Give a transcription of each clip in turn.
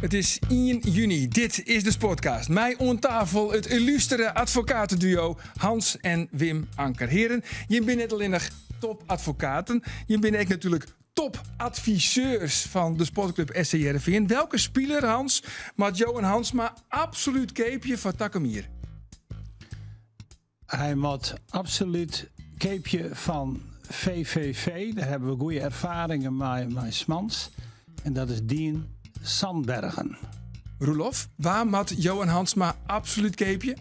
It is 1 juny. Dit is de Sportcast. Mei oan tafel it illustere advokateduo Hans en Wim Anker. Heren, jim binne net allinnich topadvokaten, jim binne ek natuerlik topadviseurs fan de sportklup SC Hearrenfean. Welke spiler, Hans, moat Johan Hansma absolút keapje foar takom jier? Hy moat absolút keapje fan VVV. Dêr hawwe we goede erfaringen mei, mei Smans. En dat is Dien Sandbergen. Roelof, wa moat Johan Hansma absolút keapje?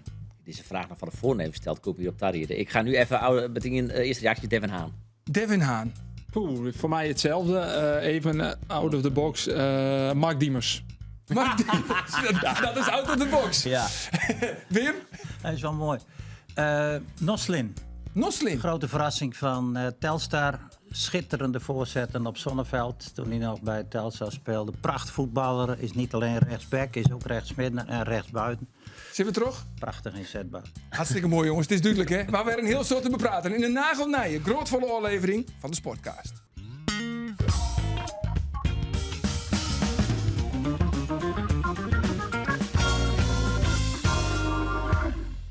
Dizze fraach noch fan tefoaren even steld, koe ik hjir op tariede. Ik ga nu even meteen eerste reactie Devin Haan. Devin Haan. Poeh, foar my itselde. Even out of the box. Mark Diemers. Mark Diemers, dat is out of the box. Ja. Wim? Dat is wel mooi. Noslin. Noslin. Grote verrassing van Telstar. Schitterende voorzetten op Zonneveld toen hij nog bij Telstar speelde. Prachtvoetballer, is niet alleen rechtsback, is ook rechtsmidden en rechtsbuiten. Sille we troch? Prachtich ynsetber. Hartstikke moai jongens, it is dúdlik hè. We ha wer in hiel soad te bepraten yn in nagelnije, groatfolle ôflevering fan de Sportcast.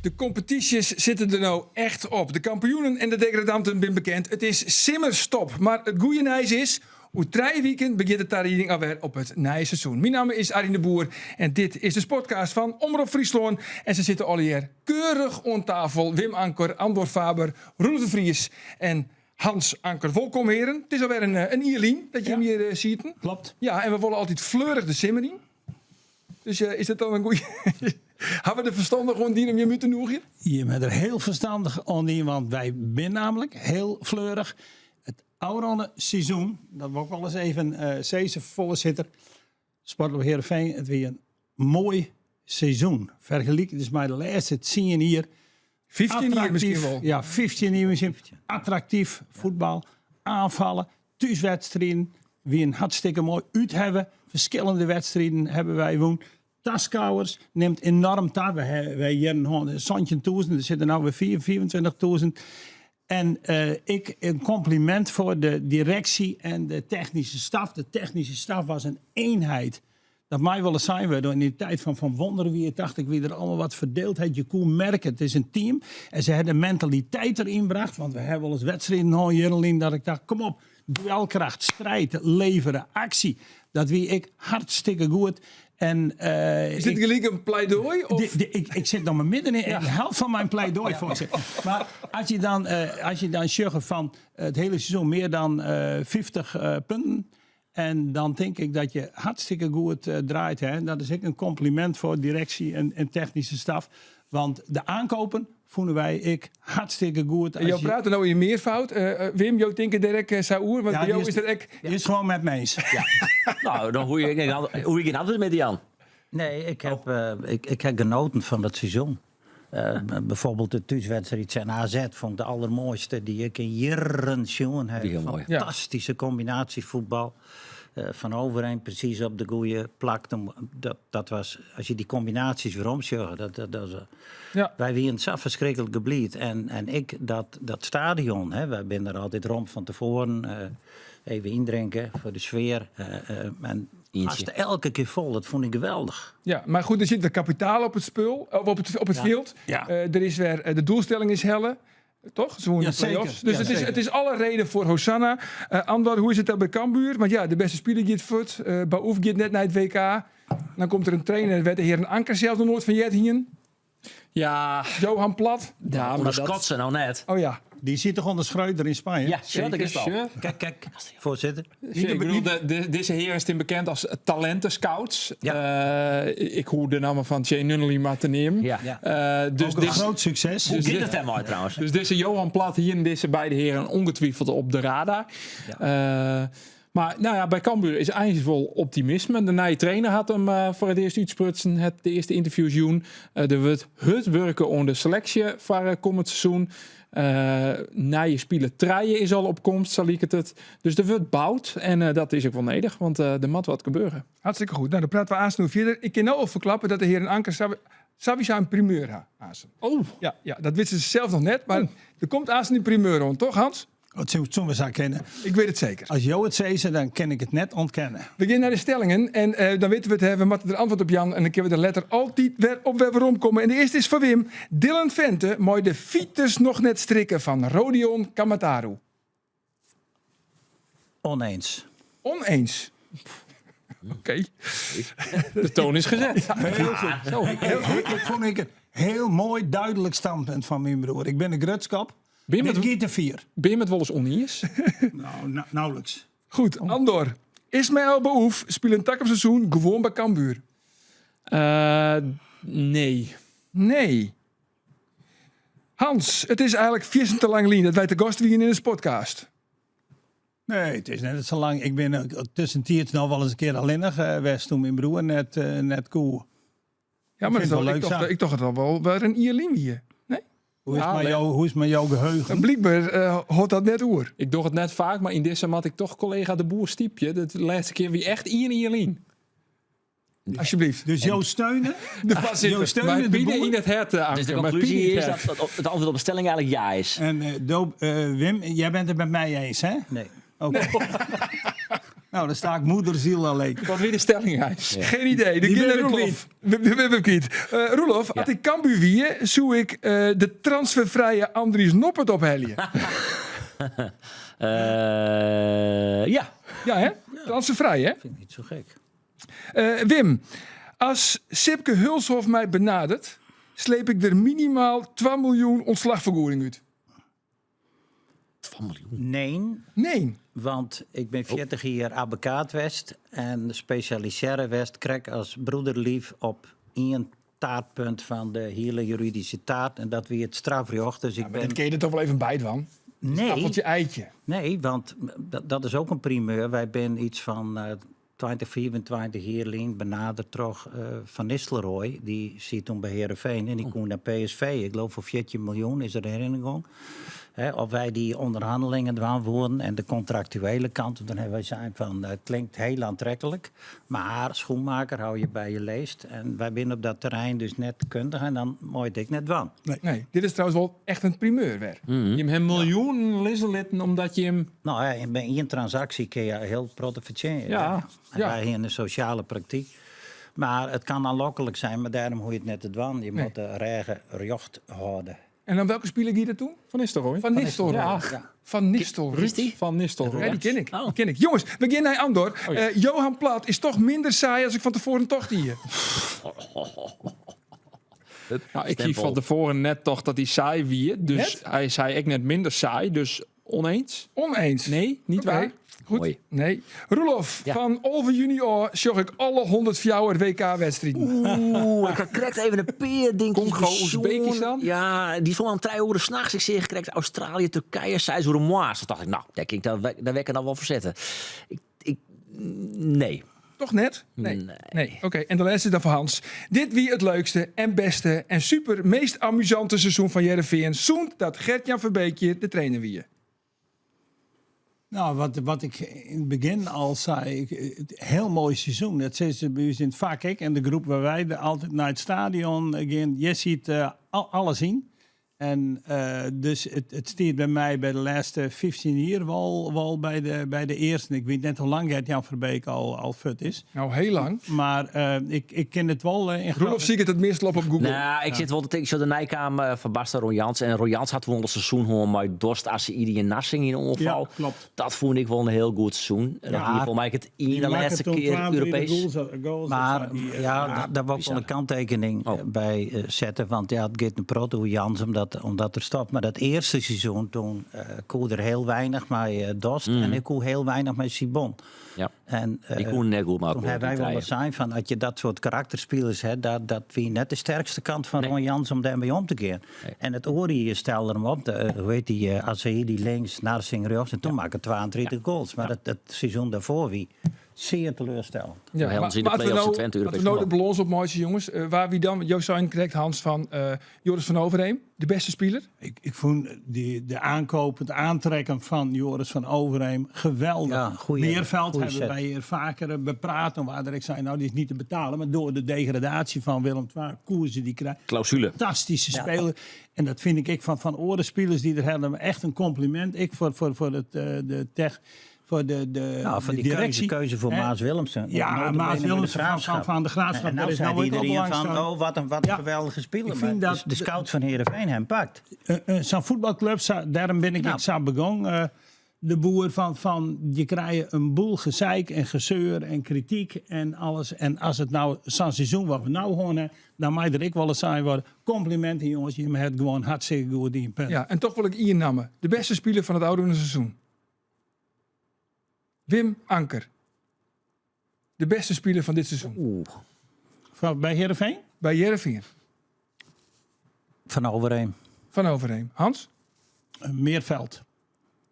De kompetysjes sitte der no echt op. De kampioenen en de degradanten binne bekend. It is simmerstop. Mar it goede nijs is, Oer trije wiken begjint de tarieding alwer op it nije seizoen. Myn namme is Arjen de Boer en dit is de Sportcast fan Omrop Fryslân. En se sitte allegear keurich oan tafel. Wim Anker, Andor Faber, Roelof de Vries en Hans Anker. Wolkom heren. It is alwer in jier lyn dat jim hjir sieten. Klopt. Ja, en we wolle altyd fleurich de simmer yn. Dus is dat dan in goede. Ha we der ferstannich oan dien om jim út te nûgjen? Jim ha der hiel ferstannich oan dien, want wy binne nammentlik hiel fleurich. It ôfrûne seizoen, dat wol ik wol ris even sizze, foarsitter, Sportklup Heerenveen, it wie in moai seizoen. Fergelyk dus mei de lêste 10 jier. 15 jier miskien wol. Ja, 15 jier miskien. Attraktyf fuotbal, oanfallen, thúswedstriden wienen hartstikke moai. Út hawwe, ferskillende wedstriden hawwe wy wûn. Taskôgers nimt enoarm ta. Wy jierren hân 17.000, der sitte no wer 25.000. En ek in komplimint foar de direksje en de technyske staf. De technyske staf was in eenheid. Dat mei wolris sein wurde. Yn de tiid fan Van Wonderen wie dacht ik wie der allemaal wat ferdeeldheid. Je koe merke, it is in team. En se hawwe de mentaliteit deryn brocht. Want we hawwe wolris wedstriden hân jierren lyn dat ik dacht, kom op, duelkracht, striid, levere, aksje. Dat wie ek hartstikke goed. En, Is dit gelyk in pleidoai? Of? Ik sit noch mar midden yn de helft fan myn pleidoai, foarsitter. Mar as je dan, as je dan sjogge fan it hiele seizoen mear dan 50 punten. En dan tink ik dat je hartstikke goed draaid ha. Dat is ek in komplimint foar direksje en technyske staf. Want de aankopen fûnen wy ek hartstikke goed. Jo prate no yn mearfout. Wim, jo tinke dêr ek sa oer? Want by jo is der ek... Dy is gewoan met my iens. Ja. No, dan hoech je gjin antwurd mear te jaan. Nee, ik heb, ik heb genoten fan dat seizoen. Bijvoorbeeld de thúswedstriid tsjin AZ fûn ik de allermoaiste dy't ik yn jierren sjoen ha. Fantastyske kombinaasjefuotbal. Van Overeem presys op de goede plak. Dat, dat was, as je dy kombinaasjes weromsjogge, dat, dat, dat, ja. Wy wienen sa ferskriklik bliid. En, en ek dat, dat stadion, hè, wy binne der altyd rom fan tefoaren. Even yndrinke foar de sfear. En hast elke kear fol, dat fûn ik geweldich. Ja, mar goed, der sit wer kapitaal op it spul, of op it fjild. Ja. Der is wer, de doelstelling is helle. Toch? Se woene de play-offs. Dus it is alle reden foar Hosanna. Andor, hoe is it dan by Cambuur? Want ja, de bêste spiler giet fuort. Baouf giet net nei it WK. Dan komt der in trainer wêr't de hearen Anker sels noch noait fan heard hienen. Ja. Johan Plat. Ja, maar dat ze nou net. Oh ja. Dy siet toch ûnder Schreuder yn Spanje? Ja, dat is al. Kijk, kijk, voorzitter. Ik bedoel, dizze hearen stean bekend as talintescouts. Ja. Ik hoech de namme fan Ché Nunnely mar te neamen. Ja. Dus Ook een groot succes. Hoe giet it dêrmei trouwens? Dus dizze Johan Plat hienen dizze beide hearen ongetwijfeld op de radar. Ja. Mar no ja, by Cambuur is eins wol optimisme. De nije trainer hat him foar it earst útsprutsen, hat de earste ynterviews jûn. Der wurdt hurd wurke oan de seleksje foar kommend seizoen. Nije spiler trije is al op komst, sa liket it. Dus der wurdt boud en dat is ek wol nedich, want der moat wat gebeure. Hartstikke goed. No, dan prate we aanst no fierder. Ik kin no al ferklappe dat de hearen Anker sawiesa in primeur ha aanst. Oh. Ja, ja, dat witte se sels noch net, mar der komt aanst in primeur oan, toch Hans? Dat soe we sa kinne. Ik weet het zeker. As jo it sizze, dan kin ik it net ûntkenne. We gean nei de stellingen en eh, dan witte we it. Hè. We moatte der antwurd op jaan en dan kinne we der letter altyd wer op wer werom komme. En de earste is foar Wim. Dylan Vente mei de fiters noch net strikke fan Rodion Camataru. Oneens. Oneens. Oké. De toon is gezet. Heel goed. Heel goed. Dat fûn ik in hiel moai, dúdlik standpunt fan myn broer. Ik bin in grutskop. Bin je Dit met, giet te fier. bin je het wel eens oneens? Nou, nauwelijks. Goed, Andor. Ismaël Beouf speelt een tak op seizoen gewoon bij Cambuur. Nee. Nee. Hans, het is eigenlijk vies te lang lien dat wij te gast wienen in de podcast. Nee, het is net zo lang. Ik ben tussentijds nog wel eens een keer alleenig geweest toen mijn broer net koe. Ja, maar vind dat het wel is wel, ik, leuk dacht, zo. ik dacht het al wel weer een Ierlien hier. Nee? Hoe is, Ja, het met leuk. jou, hoe is het met jouw geheugen? En blijkbaar hoort dat net oer. Ik doe het net vaak, maar in deze had ik toch collega de boer stiepje. De laatste keer wie echt Ian Ierlien. Alsjeblieft. Dus jou steunen? De voorzitter. Jou steunen Maar de binnen boer? in het hert, Dus de Anke, maar conclusie binnen in is het dat, hert. dat het antwoord op de stelling eigenlijk ja is. En Wim, jij bent het met mij eens, hè? Nee. Oké. nou, dan sta ik moederziel alleen. Wat weer de stelling is. Geen idee. De Die kinderen ben ik Roelof. We ben ik. Roelof, als ik Cambuur wie, zoek ik de transfervrije Andries Noppert opheljen. Ja. Ja, hè? Transfervrij, hè? Vind ik niet zo gek. Wim, als Sipke Hulshoff mij benadert, sleep ik er minimaal 2 miljoen ontslagvergoeding uit. 2 miljoen. Nee, Nee. want ik ben 40 jaar advocaat geweest en specialiseerde west krek als broederlief op één taartpunt van de hele juridische taart en dat wie het strafrecht. Dus ik Maar ben dit kun je er toch wel even bij, Dwan? nee, Appeltje, eitje. nee, want dat is ook een primeur. Wij zijn iets van 20, 24 jaar lien benaderd door Van Nistelrooy. Die zit toen bij Heerenveen en die kon naar PSV. Ik geloof voor 14 miljoen is er herinnering. Hè, of wij die onderhandelingen dwaan voeren en de contractuele kant. Dan hebben wij zijn van, het klinkt heel aantrekkelijk. Maar schoenmaker hou je bij je leest. En wij zijn op dat terrein dus net kundig en dan moet ik net dwaan. Nee, dit is trouwens wel echt een primeur weer. Je hebt hem miljoenen lisselitten omdat je hem... Nou ja, in bij één transactie kun je heel protte verdienen. Ja, En ja. wij hier in de sociale praktijk. Maar het kan aanlokkelijk zijn, maar daarom hoe je het net te dwan. Je Nee. moet de regen recht houden. En dan welke speler die dat toen? Van Nistelrooy. Van Nistelrooy. Ja. Van Nistelrooy. Ruud van Nistelrooy. Ja, die ken ik. Oh. Die ken ik. Jongens, we gaan naar Andor. Oh ja. Johan Plat is toch minder saai als ik van tevoren tocht hier. Nou, ik Stempel. hief van tevoren net toch dat hij saai wie. Dus Net? hij zei ik net minder saai, dus oneens. Oneens. Nee, niet Oké, waar. Goed. Mooi. Nee. Roelof, Ja. van Olve junior zag ik alle 104 WK-wedstrijden. Oeh, ik had correct even een peer ding. Congo, Oezbekistan? Ja, die stond aan 3 uur s'nachts. Ik zeg correct Australië, Turkije, 6 uur mois. Toen dacht ik, nou, daar kan ik daar, daar wekker dan wel voor zetten. Ik, nee. Toch net? Nee. Nee. Nee. Oké, en de laatste is dan voor Hans. Dit wie het leukste en beste en super meest amusante seizoen van Heerenveen. Zoent dat Gert-Jan Verbeekje de trainer wie. Nou, wat ik in het begin al zei, het heel mooi seizoen. Dat zei ze bij ons in het vak, ik en de groep waar wij de, altijd naar het stadion gaan. Je ziet alles in. En dus het stiert bij mij bij de laatste 15 jaar wel bij de eerste. Ik weet net hoe lang Gert-Jan Verbeek al fut is. Nou, heel lang. Maar ik ken het wel in Roelof zie ik het het meest op op Google. Nou, ik zit wel te denken, zo de Nijkamer van Basta Ron Jans. En Ron Jans had wel een seizoen gewoon maar Dorst, Assaidi en Narsing in ongeval. Ja, klopt. Dat vond ik wel een heel goed seizoen. En dat Ja. die volgens mij het in de laatste keer Europees. Maar ja, daar wou ik wel een kanttekening bij zetten. Want ja, het gaat een proto Jans omdat er stopt. Maar dat eerste seizoen toen koe er heel weinig met Dost. En ik koe heel weinig met Sibon. Ja. En, Die koen net goed, maar toen hebben wij wel eens zijn van dat je dat soort karakterspelers hebt, dat wie net de sterkste kant van Nee. Ron Jans om daarmee om te gaan. Nee. En het Ori stelde hem op, hoe heet die, Asaidi links, Narsing rechts, en toen maakte 32 goals. Maar dat seizoen daarvoor wie Zeer teleurstellend. Ja, Helden maar, ze in de maar als we play-offs nou, in Twente als Europees we nou de voetbal. ballons opmaatje, jongens. Waar wie dan? Joost zei correct, Hans, van Joris van Overheem. De beste speler. Ik vond de aankoop, het aantrekken van Joris van Overheem geweldig. Ja, goeie- Meerveld goeie hebben set. wij hier vaker bepraat. Waar ik zei, nou die is niet te betalen. Maar door de degradatie van Willem II, koersen die krijgt. Clausule. Fantastische speler. En dat vind ik, ik van orenspelers die er hebben echt een compliment. Ik voor het, de tech, voor de, Nou, van de die keuze, directie. keuze voor Hè? Maas Willemsen. Ja, Nota bene Maas bij de Willemsen van, Graafschap. van de Graafschap. En Daar nou is zei nou ook al iedereen van, belangstelling. oh, wat een Ja. geweldige speler. Ik vind Maar dat de scout van Heerenveen hem pakt. Zo'n voetbalclub, daarom ben ik Knap. ik zo begonnen. De boer van je krijgt een boel gezeik en gezeur en kritiek en alles. En als het nou zo'n seizoen wat we nou horen, dan mag er ik wel eens zijn worden. Complimenten jongens, je hebt gewoon hartstikke goed in punt. Ja, en toch wil ik Ian nammen. De beste speler van het oude seizoen. Wim Anker. De beste speler van dit seizoen. Oeh. Van, bij Heerenveen? Bij Heerenveen. Van Overheem. Van Overheem. Hans? Meerveld.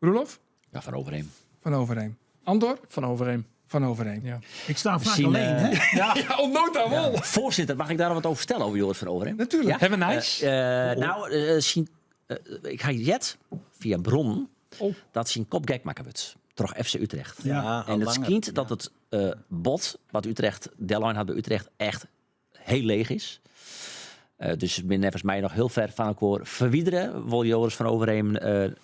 Roelof? Ja, van Overheem. Van Overheem. Andor? Van Overheem. Van Overheem. Ja. Ik sta vaak Zien, alleen, hè? Ja, ontnoot wel. Voorzitter, mag ik daar nog wat over vertellen over Joris van Overheem? Natuurlijk. Ja? Hebben we nice? Nou, ik ga jet via bron Oh. dat zijn kop gek maken wordt. Toch FC Utrecht. Ja. al En het langer. schijnt dat het bot wat Utrecht, deadline had bij Utrecht, echt heel leeg is. Dus ik ben volgens mij nog heel ver van elkaar verwijderen. Wil Joris van Overheem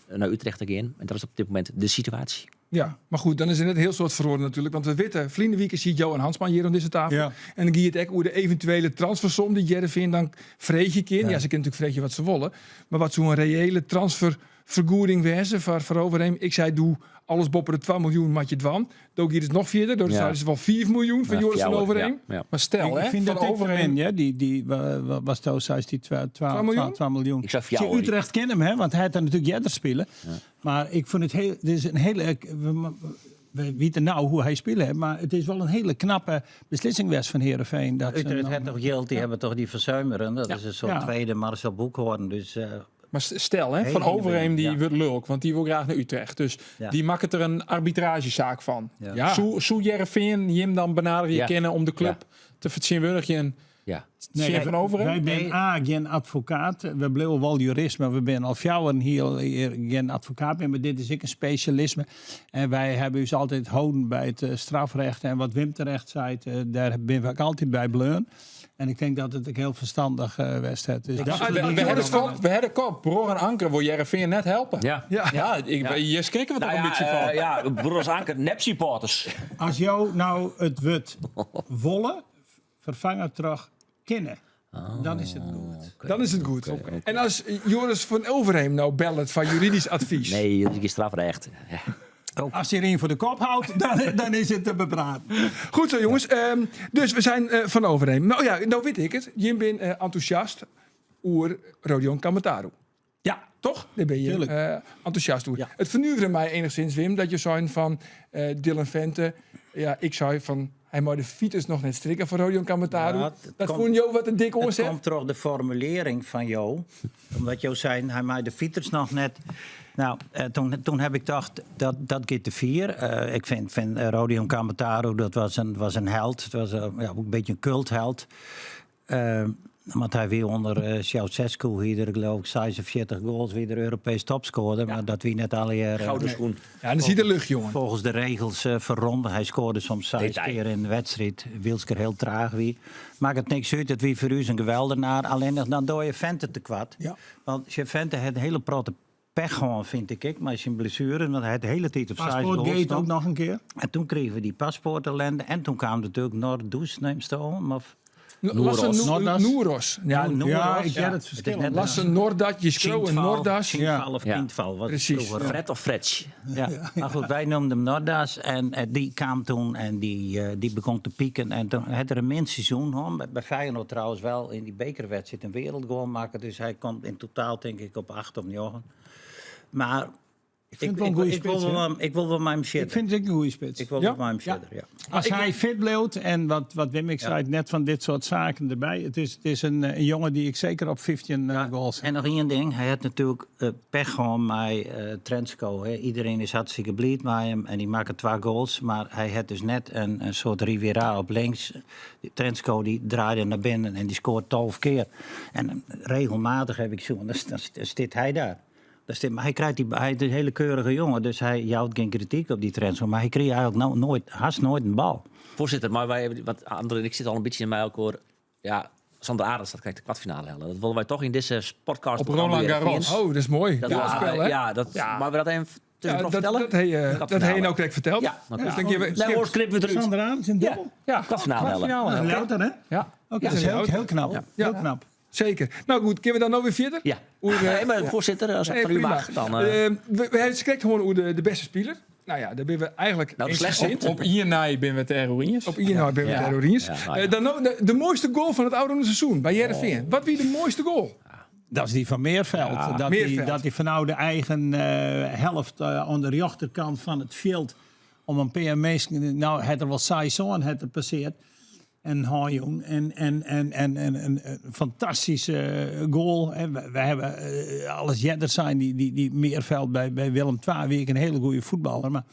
naar Utrecht again. En dat is op dit moment de situatie. Ja, maar goed, dan is er net een heel soort verhoren natuurlijk. Want we weten, Vliegenwieken ziet Johan Hansman hier aan deze tafel. Ja. En dan gaat het ook over de eventuele transfersom die Jereveen dan vreetje kind. Ja. Ze kunnen natuurlijk vreetje wat ze willen. Maar wat zo'n reële transfervergoeding wezen voor Overheem. Ik zei, doe alles boppen de 2 miljoen, mat je dwan. Doe hier is nog verder. Door Ja. zouden ze wel 4 miljoen van Ja, Joris van fjouwer, Overheem. Ja, ja. Maar stel, Ik hè, vind Van dat ik te Overheem... min, ja. Die, was het zei die 12 miljoen? 12 miljoen. Ik zou Zie, fjouwer. Utrecht kent hem, hè, want hij had daar natuurlijk Jedder spelen. Maar ik vond het heel, het is een hele, we weten nou hoe hij speelt, hè, maar het is wel een hele knappe beslissing geweest van Heerenveen. Dat ze Utrecht hem heeft dan- toch geld, die hebben toch die verzuimeren. Dat is een soort Ja. tweede Marcel Boekhoorn. Dus Maar stel, hè, Heel Van Overheem die ja. wordt lulk, want die wil graag naar Utrecht. Dus Ja. die maakt er een arbitragezaak van. Ja. Ja. Zou Heerenveen Jim dan benaderen je Ja. kennen om de club te vertegenwoordigen? Ja. Nee, Van Overheem? Wij zijn Nee. A, geen advocaat. We blijven wel jurist, maar we zijn al fjouwer hier, hier geen advocaat meer. Maar dit is ik een specialisme. En wij hebben dus altijd houden bij het strafrecht. En wat Wim terecht zei, daar ben ik altijd bij bleun. En ik denk dat het ook heel verstandig was. Het. Dus dat We, soort we, dingen hebben dan- kop, we hebben kop. Broer en Anker wil Heerenveen net helpen. Ja. Ja. Ja, je schrikken we toch Nou een ja, beetje van. ja, Broers Anker, nep-supporters. Als jou nou het woord wolle vervangen terug kennen, dan is het goed. Dan is het goed. En als Joris van Overheem nou belt van juridisch advies. Nee, dat is strafrecht. Ja. Als je er een voor de kop houdt, dan is het te bepraten. Goed zo, jongens. Dus we zijn van Overheem. Nou ja, nou weet ik het. Jim ben enthousiast oer Rodion Kamataru. Ja, Toch? Daar ben je Tuurlijk. enthousiast oer. Ja. Het vernuiverde mij enigszins, Wim, dat je zei van Dylan Vente. Ja, ik zei van, hij mag de fiets nog net strikken voor Rodion Kamataru. Ja, het dat komt- vond jou wat een dik het oorzet. komt door de formulering van Jo. Omdat Jo zei, hij maakt de fietsers nog net. Nou, toen heb ik gedacht, dat gaat te vier. Ik vind Rodion Kamataru, dat was een held. Het was ook een beetje een cultheld. Want hij weer onder Ceausescu hier, geloof ik, 46 goals, weer de Europees topscorer. Maar dat wie net alle jaren Gouden schoen. Ja, en dan zie je de lucht, jongen. volgens de regels verronden. Hij scoorde soms 6 Detail. keer in de wedstrijd. Wilsker heel traag wie. Maakt het niks uit, het wie voor u is een geweldenaar. Alleen nog dan door je Vente te kwad. Ja. Want je Vente had een hele grote pech gewoon, vind ik. Maar zijn blessure, want hij had de hele tijd op zes goals Paspoortgate stond. ook nog een keer. En toen kregen we die paspoortellende. En toen kwam natuurlijk Noordoes, neemt ze om. Of Lasse Noeros. Nordas. Noeros. Ja, Noeros. Ja, ik Ja. ken het Het is verschil. net Lasse Nordat, je schreeuwt een Nordas. Kindval of Ja. Kindval. Wat Precies. vroeger Fred of Fretsch? Ja. Maar goed, wij noemden hem Nordas en die kwam toen en die begon te pieken. En toen had er een min seizoen, hoor. Bij Feyenoord trouwens wel in die bekerwedstrijd een wereldgoal maken. Dus hij komt in totaal denk ik op 8 of 9. Maar Ik vind het wel een goede ik, wil spits. wel, hè. ik wil wel met hem Ik zitten. vind het ook een goede spits. Ik wil Ja? wel met hem Ja. verder, ja. Als hij fit blijft en wat Wim ik zei net van dit soort zaken erbij. Het is een jongen die ik zeker op 15 goals heb. En nog één ding, hij had natuurlijk pech gewoon met Trensko. Hè. Iedereen is hartstikke blij met hem en die maakt twee goals. Maar hij had dus net een soort Rivera op links. Die Trensko die draaide naar binnen en die scoort 12 keer. En regelmatig heb ik zo, dan zit hij daar. Dan zit, maar hij, krijgt die, hij is een hele keurige jongen, dus hij jouwt geen kritiek op die Trensko. Maar hij kreeg eigenlijk nou, nooit, haast nooit een bal. Voorzitter, maar wij hebben wat André en ik zitten al een beetje in mij ook Ja, Sander Arends, dat krijgt de kwartfinale hellen. Dat willen wij toch in deze podcast Op Roland Garros. Oh, dat is mooi. Dat Ja, spel, hè? Ja, dat, Ja. maar we dat even Ja, tussendoor dat, vertellen? dat hij dat Kwartfinale. hij nou correct verteld. Ja, oké. Dus dan geven we- Nee, hoor, knippen we eruit. Sander Arends in dubbel. Ja, Kwartfinale hellen. kwartfinale hellen. Louter, hè? Ja. Oké, dat is heel, heel knap. Ja. Heel knap. Zeker. Nou goed, kunnen we dan nou weer verder? Ja. Oer, Nee, maar voorzitter, als het Nee, van u prima. mag, dan... We hebben het correct gewoon hoe de beste speler. Nou ja, daar ben we eigenlijk Nou, de eens slechtste. gezind. Op Iernai ben we het Eroïnes. Op Ian ben we Ja. het Eroïnes. Ja, nou ja. Dan ook de mooiste goal van het oude seizoen bij Heerenveen. Wat wie de mooiste goal? Dat is die van Meerveld. Ja. Dat, Die, Meerveld. dat die vanuit de eigen helft aan de rechterkant van het veld om een paar mensen, nou het er wel saai zo'n het er passeert. En Jong en een fantastische goal. Hè. We hebben alles jedders zijn die Meerveld bij Willem II weer een hele goede voetballer. Maar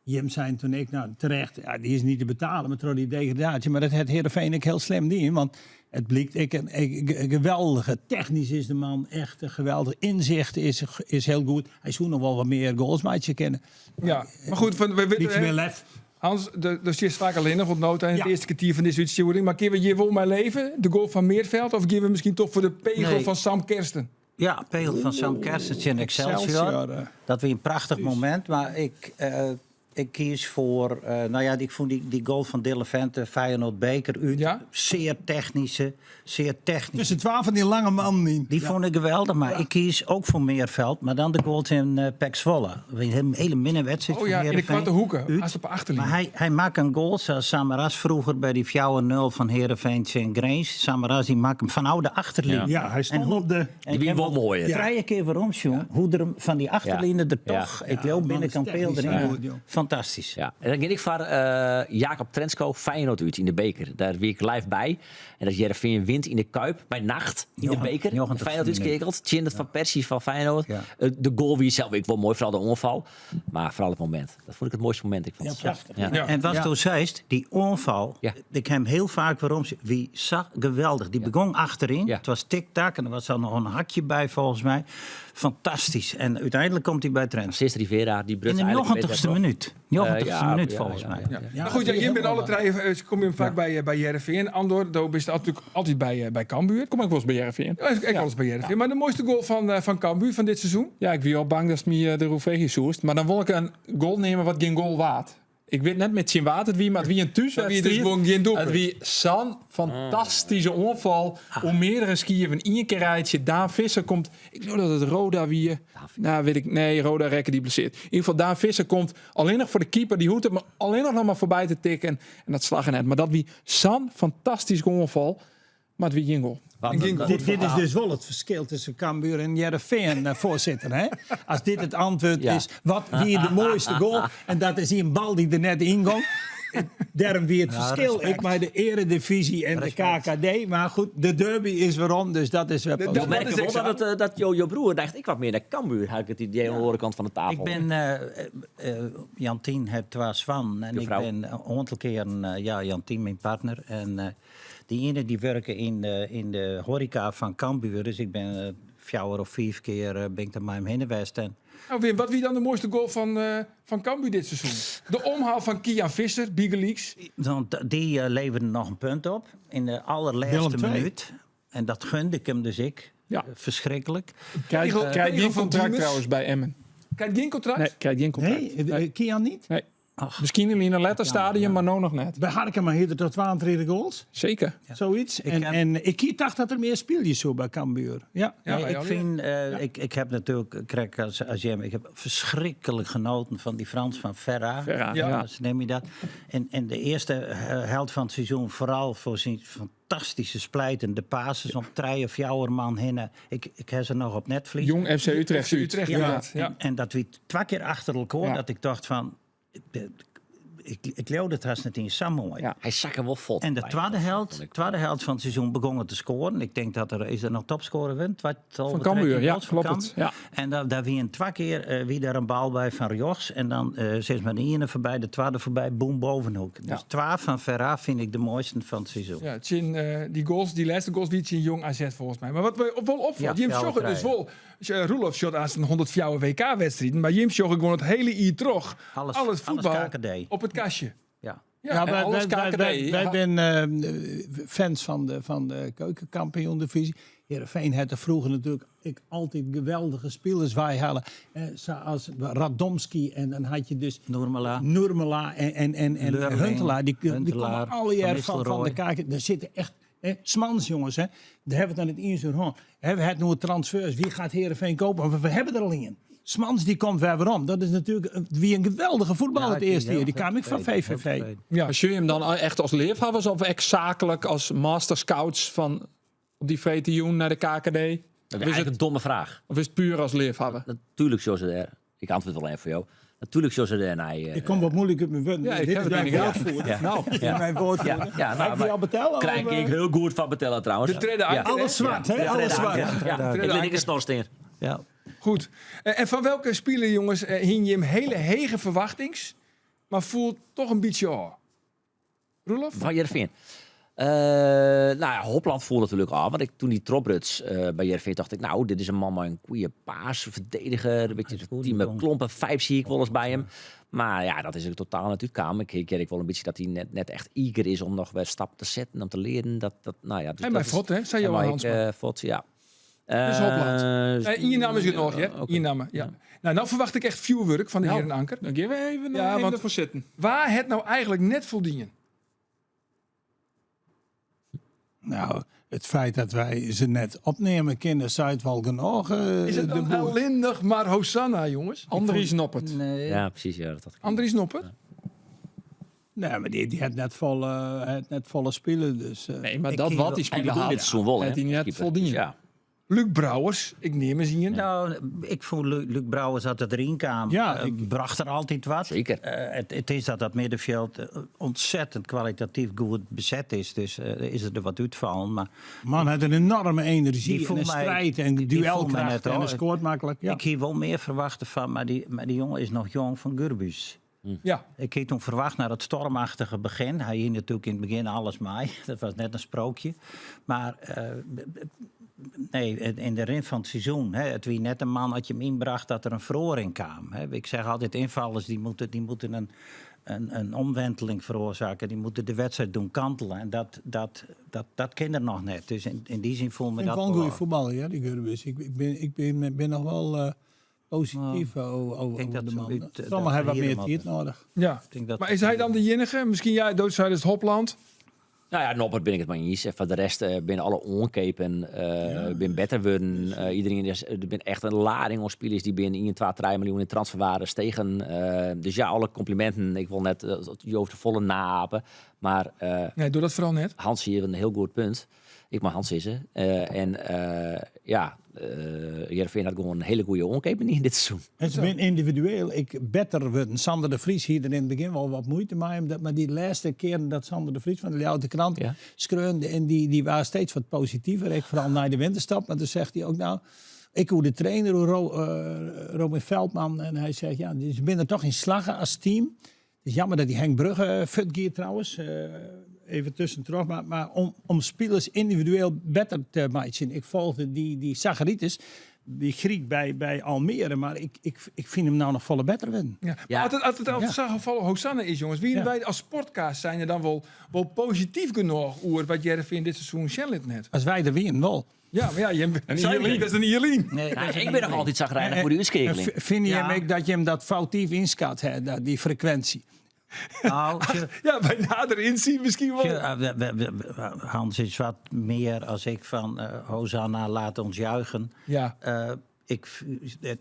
Jim zei toen ik, nou terecht, ja, die is niet te betalen met die degradatie. Maar dat het Heerenveen ik heel slim die, want het blijkt ik een geweldige, technisch is de man echt een geweldig inzicht is heel goed. Hij zou nog wel wat meer goals maatje kennen. Ja, maar goed, van, we Iets weten, meer lef. Hans, de is vaak alleen nog ontnoten in het Ja. eerste kwartier van deze uitsturing. Maar kunnen we hier wel mijn leven, de goal van Meerveld, of geven we misschien toch voor de pegel Nee. van Sam Kersten? Ja, pegel van Sam Kerstens in Excelsior. Excelsior. Dat was een prachtig moment, maar ik kies voor... nou ja, ik vond die goal van Dillevente, Feyenoord Beker uit. Ja? Zeer technische, zeer technisch. Tussen 12 van die lange man niet. Die vond ik geweldig, maar ik kies ook voor Meerveld. Maar dan de goal in PEC Zwolle. Een hele minne wedstrijd Oh van ja, in de Heerenveen. kwarte hoeken, Uit. haast op de achterlinie. Maar hij maakt een goal zoals Samaras vroeger bij die 4-0 van Heerenveen in Grains. Samaras die maakt hem van oude achterlinie. Ja, hij stond En hoe- op de... En Die ik heb wel al mooier. Drie keer waarom, Sjoen, hoe er hem van die achterlinie er Ja. toch... Ik loop man binnen is kampeel technisch erin. zo goed, joh. Fantastisch. Ja, en dan ging ik voor Jacob Trensko Feyenoord uit in de beker. Daar wie ik live bij. En dat Heerenveen wint in de Kuip bij nacht in de beker. 90 Feyenoord minuut. uitkekeld. Chin het van Persie van Feyenoord. Ja. De goal wie zelf, ik wel mooi, vooral de onval. Maar vooral het moment. Dat vond ik het mooiste moment. Ik vond Ja, het. prachtig. Ja. Ja. En wat Ja. toen zei, die onval, Ja. ik heb hem heel vaak waarom. Wie zag geweldig. Die begon achterin. Ja. Het was tik-tak en er was al nog een hakje bij volgens mij. Fantastisch. En uiteindelijk komt hij bij Trent. Assist Rivera, die In brugt de eigenlijk 90ste minuut. 90ste minuut volgens mij. Ja. Ja, maar goed, ja, dat is je bent heel alle drie, kom je vaak bij Heerenveen. Andor, daar ben je natuurlijk altijd bij Cambuur. Kom ik wel eens bij Heerenveen. Ja, ik alles bij Heerenveen. Maar de mooiste goal van Cambuur van dit seizoen? Ja, ik wie al bang dat het me de Roefegi soest. Maar dan wil ik een goal nemen wat geen goal waard. Ik weet net met zijn waard het wie, maar het wie een thuiswedstrijd. Dat wie dus gewoon geen doelpunt. Het wie zo'n fantastische onval. Om meerdere skiën van één keer rijtje. Daan Visser komt. Ik geloof dat het Roda wie. Nou, weet ik. Nee, Roda Rekken die blesseert. In ieder geval, Daan Visser komt alleen nog voor de keeper. Die hoeft het maar alleen nog maar voorbij te tikken. En dat slagen net. Maar dat wie zo'n fantastisch onval. Maar het wie geen goal. Geen goal. Dit is dus wel het verschil tussen Cambuur en Heerenveen, voorzitter. Hè? Als dit het antwoord Ja. is, wat wie de mooiste goal? En dat is die een bal die er net in ging. Daarom wie het Ja, verschil. respect. Ik maar de eredivisie en Respect. de KKD. Maar goed, de derby is weer om, dus dat is weer De- positief. Ik merk is wel echt dat, het, dat jouw broer dacht ik wat meer naar Cambuur. Had ik het idee aan de andere kant van de tafel. Ik ben Jantien het Twa Swan en Je ik vrouw. ben een aantal keren ja, Jantien, mijn partner. En die ene die werken in de horeca van Cambuur. Dus ik ben 4 of 5 keer ben ik daar maar heen geweest. En Nou Wim, wat wie dan de mooiste goal van Cambuur dit seizoen? De omhaal van Kian Visser, Big Leagues. Want die leverde nog een punt op in de allerlaatste Willem II. minuut. En dat gunde ik hem dus ik. Ja. Verschrikkelijk. Krijg, Pegel- krijg Pegel geen van contract Diemers. trouwens bij Emmen. Krijgt geen contract? Nee, krijg geen contract. Nee, Kian niet? Nee. Misschien in een letterstadium, maar nou nog net. Bij Harkema hield er tot 32 goals. Zeker. Zoiets. Ik En, heb- en ik dacht dat er meer speeltjes zo bij Cambuur. Ja. Ja, Nee, wij ik al, vind, ik heb natuurlijk, krijg als jij, ik heb verschrikkelijk genoten van die Frans van Ferra. Ferra, Ja. ja. Als neem je dat. En de eerste held van het seizoen, vooral voor zijn fantastyske splijtende passes om trije, fjouwer man hinne. Ik, ik ha se noch op netvlies. Jong FC Utrecht FC Utrecht, Ja, ja. Ja. En dat wie twa kear achter elkoar Ja. dat ik tocht fan... Ik, ik leau dat hast net yn sa moai. Ja. Hy sakke wol fuort. En de bij. tweede Dat helft, vond ik- tweede helft van het seizoen begonnen te scoren. Ik denk dat er is er nog topscorer win. Van Cambuur, ja, klopt het. Ja. En daar, daar wie een twee keer eh, wie daar een bal bij van Rjochts. En dan eh zeg maar de ene voorbij, de tweede voorbij, boem bovenhoek. Dus Ja. 12 van Ferra vind ik de mooiste van het seizoen. Ja, Chin, die goals, die laatste goals, die Chin Jong AZ volgens mij. Maar wat we op wel opvalt, Ja, Jim fjouwer Sjogge dus trije. wel. Roelof shot aan zijn 104 WK-wedstrijden, maar Jim Sjogge gewoon het hele i terug. Alles, Al het voetbal alles KKD. op het kastje. Ja. Ja, Ja, en wij, alles wij, wij, KKD, wij, wij ja. zijn fans van de keukenkampioen-divisie. Heerenveen had er vroeger natuurlijk ik, altijd geweldige spelers wij halen. Zoals Radomski en dan had je dus Noormela. Nurmela en Lurling, Huntelaar. Die Huntelaar, komen alle jaar Van van de Nistelrooy. kaak. Daar zitten echt hè, smans, jongens. Hè. Daar hebben we het dan het eens over. Hebben we het nu transfers? Wie gaat Heerenveen kopen? Want we hebben er al in. Smans die komt weer waarom. Dat is natuurlijk wie een geweldige voetballer Ja, het ik ben eerste heel jaar. Die kwam ik van tevreden, heel VVV. tevreden. Ja. Maar zie je hem dan echt als leerhavers of echt zakelijk als master scouts van op die Vrete naar de KKD? Dat is Of is eigenlijk het, een domme vraag. of is het puur als leerhaver? Natuurlijk, zoals er. Ik antwoord wel even voor jou. Natuurlijk, zoals er. En hij, Ik kom wat moeilijk uit mijn woorden. Ja, ik Dit heb is het mijn in de woordvoerder. Ja. Nou, Dit is mijn woordvoerder. Ja, ja, nou, Heb je maar al betalen? Krijg of, ik heel goed van betellen trouwens. De tweede Ja. anker, hè? Alles zwart, hè? De Alles tweede zwart. anker. Ja. Tweede Ik ben anker. ik een snorsteer. Ja. Goed. En van welke speler, jongens, hing je hem hele hege verwachtings, maar voelt toch een beetje oh. Roelof? Van Jervin. Nou ja, Hopland voelde natuurlijk al. Want ik, toen die Tropruts bij Jervin dacht ik... Nou, dit is een man met een goede paas, verdediger. Een beetje goed, team jong. klompen, vijf zie ik wel eens bij hem. Maar ja, dat is ook totaal natuurlijk kamer. Ik ik wel een beetje dat hij net echt eager is om nog weer stappen te zetten, om te leren. Dat, nou ja, dus En bij dat is- Vod, hè? Zei En Johan bij Hansma. ik, Vod, ja. Dus Hopland. In je naam is het nog, hè? oké. In je naam, ja. Nou, nou verwacht ik echt vuurwerk van de Nou. heren Anker. Dan geven we even, Ja, even want- ervoor zitten. Waar het nou eigenlijk net voldienen? Nou, het feit dat wij ze net opnemen, kinderen, zou wel genoeg. Is het de dan boel. ellendig maar Hosanna, jongens? Andries Noppert. Nee. Ja, precies. Ja, dat had ik. Andries Noppert? Nee, maar die heeft net volle, het net volle spelen. Dus, Nee, maar Ik dat zie wat wel- die En spelen bedoel had, dit seizoen wel, hè? het hij net Keeper. voldien. Dus ja. Luc Brouwers, ik neem eens hier. Nou, ik vond Luc, Luc Brouwers dat het erin kwam. Ja, ik bracht er altijd wat. Zeker. Het is dat dat middenveld ontzettend kwalitatief goed bezet is. Dus is er wat uitvallen. Maar Man had een enorme energie Die en voelt een mij- strijd en die voelt mij duelkracht net, en hoor. een scoort makkelijk. Ja. ik hier wel meer verwachten van. Maar die jongen is nog jong van Gurbus. Ja. Ik had toen verwacht naar het stormachtige begin. Hij hield natuurlijk in het begin alles mee. Dat was net een sprookje. Maar nee, in de rin van het seizoen. Hè, het wie net een man had je hem inbracht dat er een verhoring kwam. Hè. Ik zeg altijd, invallers die moeten een omwenteling veroorzaken. Die moeten de wedstrijd doen kantelen. En dat ken er nog net. Dus in die zin voel me Ik dat wel een wel. goede voetballer, ja, die Gurbus. Ik ben nog wel positief over, denk over dat de ze man. uit, Sommigen dat hebben wat hier meer tijd nodig. Ja. Ik denk dat- Maar is hij dan de jinnige? Misschien jij, doodzuiders Hopland. Nou ja, Noppert ben ik het maar eens. En voor de rest binnen alle onkepen, binnen beter worden. Iedereen is, er ben echt een lading aan spelers die binnen 1, 2, 3 miljoen in transferwaarde stegen. Dus ja, alle complimenten. Ik wil net Joost de volle naapen. Maar Nee, doe dat vooral net. Hans hier een heel goed punt. Ik mag Hans is hè. En ja, Heerenveen had gewoon een hele goede onkepen in dit seizoen. Het is ben individueel. Ik beter worden. Sander de Vries hier er in het begin wel wat moeite mee. Omdat, maar die laatste keren dat Sander de Vries van de Ljouwte krant Ja. skreunde. En die was steeds wat positiever. Ik vooral na de winterstap. Maar toen zegt hij ook nou... Ik hoe de trainer, hoe Robin Veldman. En hij zegt, ja, ze zijn er toch in slagen als team. Het is jammer dat die Henk Brugge futgear trouwens. Even tussendoor. Maar om spelers individueel beter te maken. Ik volgde die Zacharitis, die Griek bij Almere. Maar ik vind hem nou nog volle beter winnen. Ja. Ja. Maar altijd, altijd, altijd Ja. ja. gevallen Hosanna is, jongens. Wie Ja. wij als sportkaas zijn er dan wel positief genoeg oer wat Jereveen dit seizoen Shellit net. Als wij er winnen, wel. Ja, maar ja, je En zei Ierlien. dat is een Ierlien. Nee, Nou, ik ben nog altijd zagrijnig voor de En uitschakeling. vind je Ja. hem ook dat je hem dat foutief inschat, hè, dat, die frequentie? Nou, ze- Ja, bij nader inzien misschien wel. Ja, Hans is wat meer als ik van Hosanna, laat ons juichen. Ja.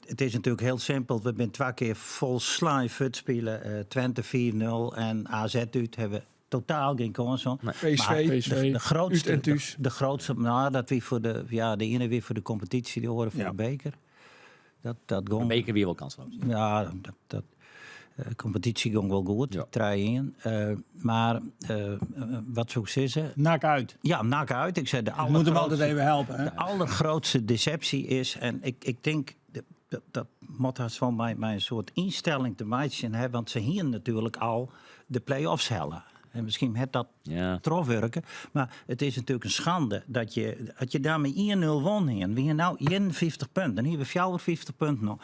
Het is natuurlijk heel simpel. We zijn twee keer volslagen fut spelen. Twente 4-0 en AZ uit hebben Totaal gjin kâns hân. PSV, Maar PSV, de grootste, út en thús. De grootste, nou, dat wie foar de, ja, de iene wie foar de kompetysje, de oare foar Ja. de beker. Dat De gong. beker wie wol kansloos. Ja, dat competitie gong wol goed, Ja. 3-1. Maar wat soe ik sizze? NAC uit. Ja, NAC uit. Ik zei de Ik moet hem altijd allergrootste, even helpen. Hè? de allergrootste deceptie is, en ik denk dat moet haast wel mijn soort instelling te maken hebben, want ze hier natuurlijk al de play-offs hellen. En misschien het dat troefwerken. Maar het is natuurlijk een schande dat je daarmee 1-0 won hier. We hebben nou 51 punten. En hier hebben we 54 punten nog.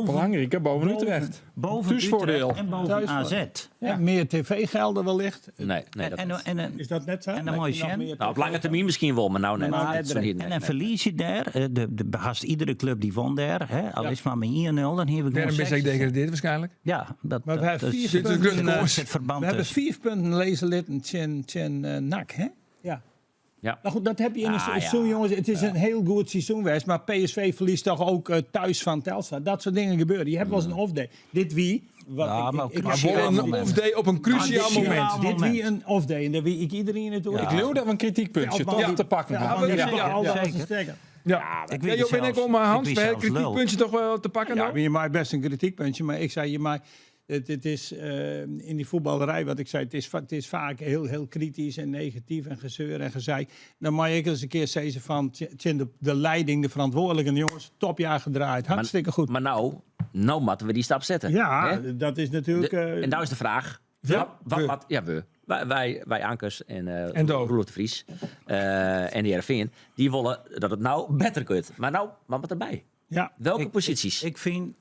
Belangrijk, hè? Boven Utrecht. Boven Thuisvoordeel. Utrecht en boven Thuisvoordeel. AZ. Ja. En meer tv-gelden wellicht. Nee, nee, dat En, niet. en, en, Is dat net zo? En dan Dat moet je je nog zien. meer Nou, op lange termijn misschien wel, maar nou net. Maar Dat is nog niet- en nee, dan nee. verlies je daar. Haast iedere club die won daar. Hè, al is het maar met 1-0, dan hebben we Daarom gewoon ben ik zes. degradeerd waarschijnlijk. Ja, dat, Maar we dat, hebben dat vier Zit een punten, grote kans. het verband we hebben tussen. 4 punten lezen litten tjen NAC, hè? Ja. Ja. Nou goed, dat heb je in een Ah, seizoen, ja. jongens. Het is een heel goed seizoen geweest, maar PSV verliest toch ook thuis van Telstar. Dat soort dingen gebeuren. Je hebt wel eens een off-day. Dit wie? Wat Ja, ik, maar ik, ik, Maar cruciaal wel een moment. off-day op een cruciaal Dit- moment. Dit wie een off-day. En daar wie ik iedereen het Ik leeuw dat we een kritiekpuntje Veldman toch die- te pakken Veldman hadden. die Ja, ja, ja, al zeker. als een stekker. Ja, Ik ja weet joh, ben ik zelfs- om ik Hans, weet we hebben zelfs het lul. kritiekpuntje toch wel te pakken Ja, nou? maar je maakt best een kritiekpuntje, maar ik zei je maakt. Het is in die voetballerij, wat ik zei, het is vaak heel, heel kritisch en negatief en gezeur en gezeik. Dan mag ik eens een keer zeggen van tjen, de leiding, de verantwoordelijken, jongens, topjaar gedraaid. Hartstikke goed. Maar nou moeten we die stap zetten. ja, hè? dat is natuurlijk. En nou is de vraag. We? Wat, We. ja, we. Wij Ankers en, En Do. Roelof de Vries en de Heerenveen, die willen dat het nou beter kunt. Maar nou, wat moet erbij? ja. Welke posities? Ik vind,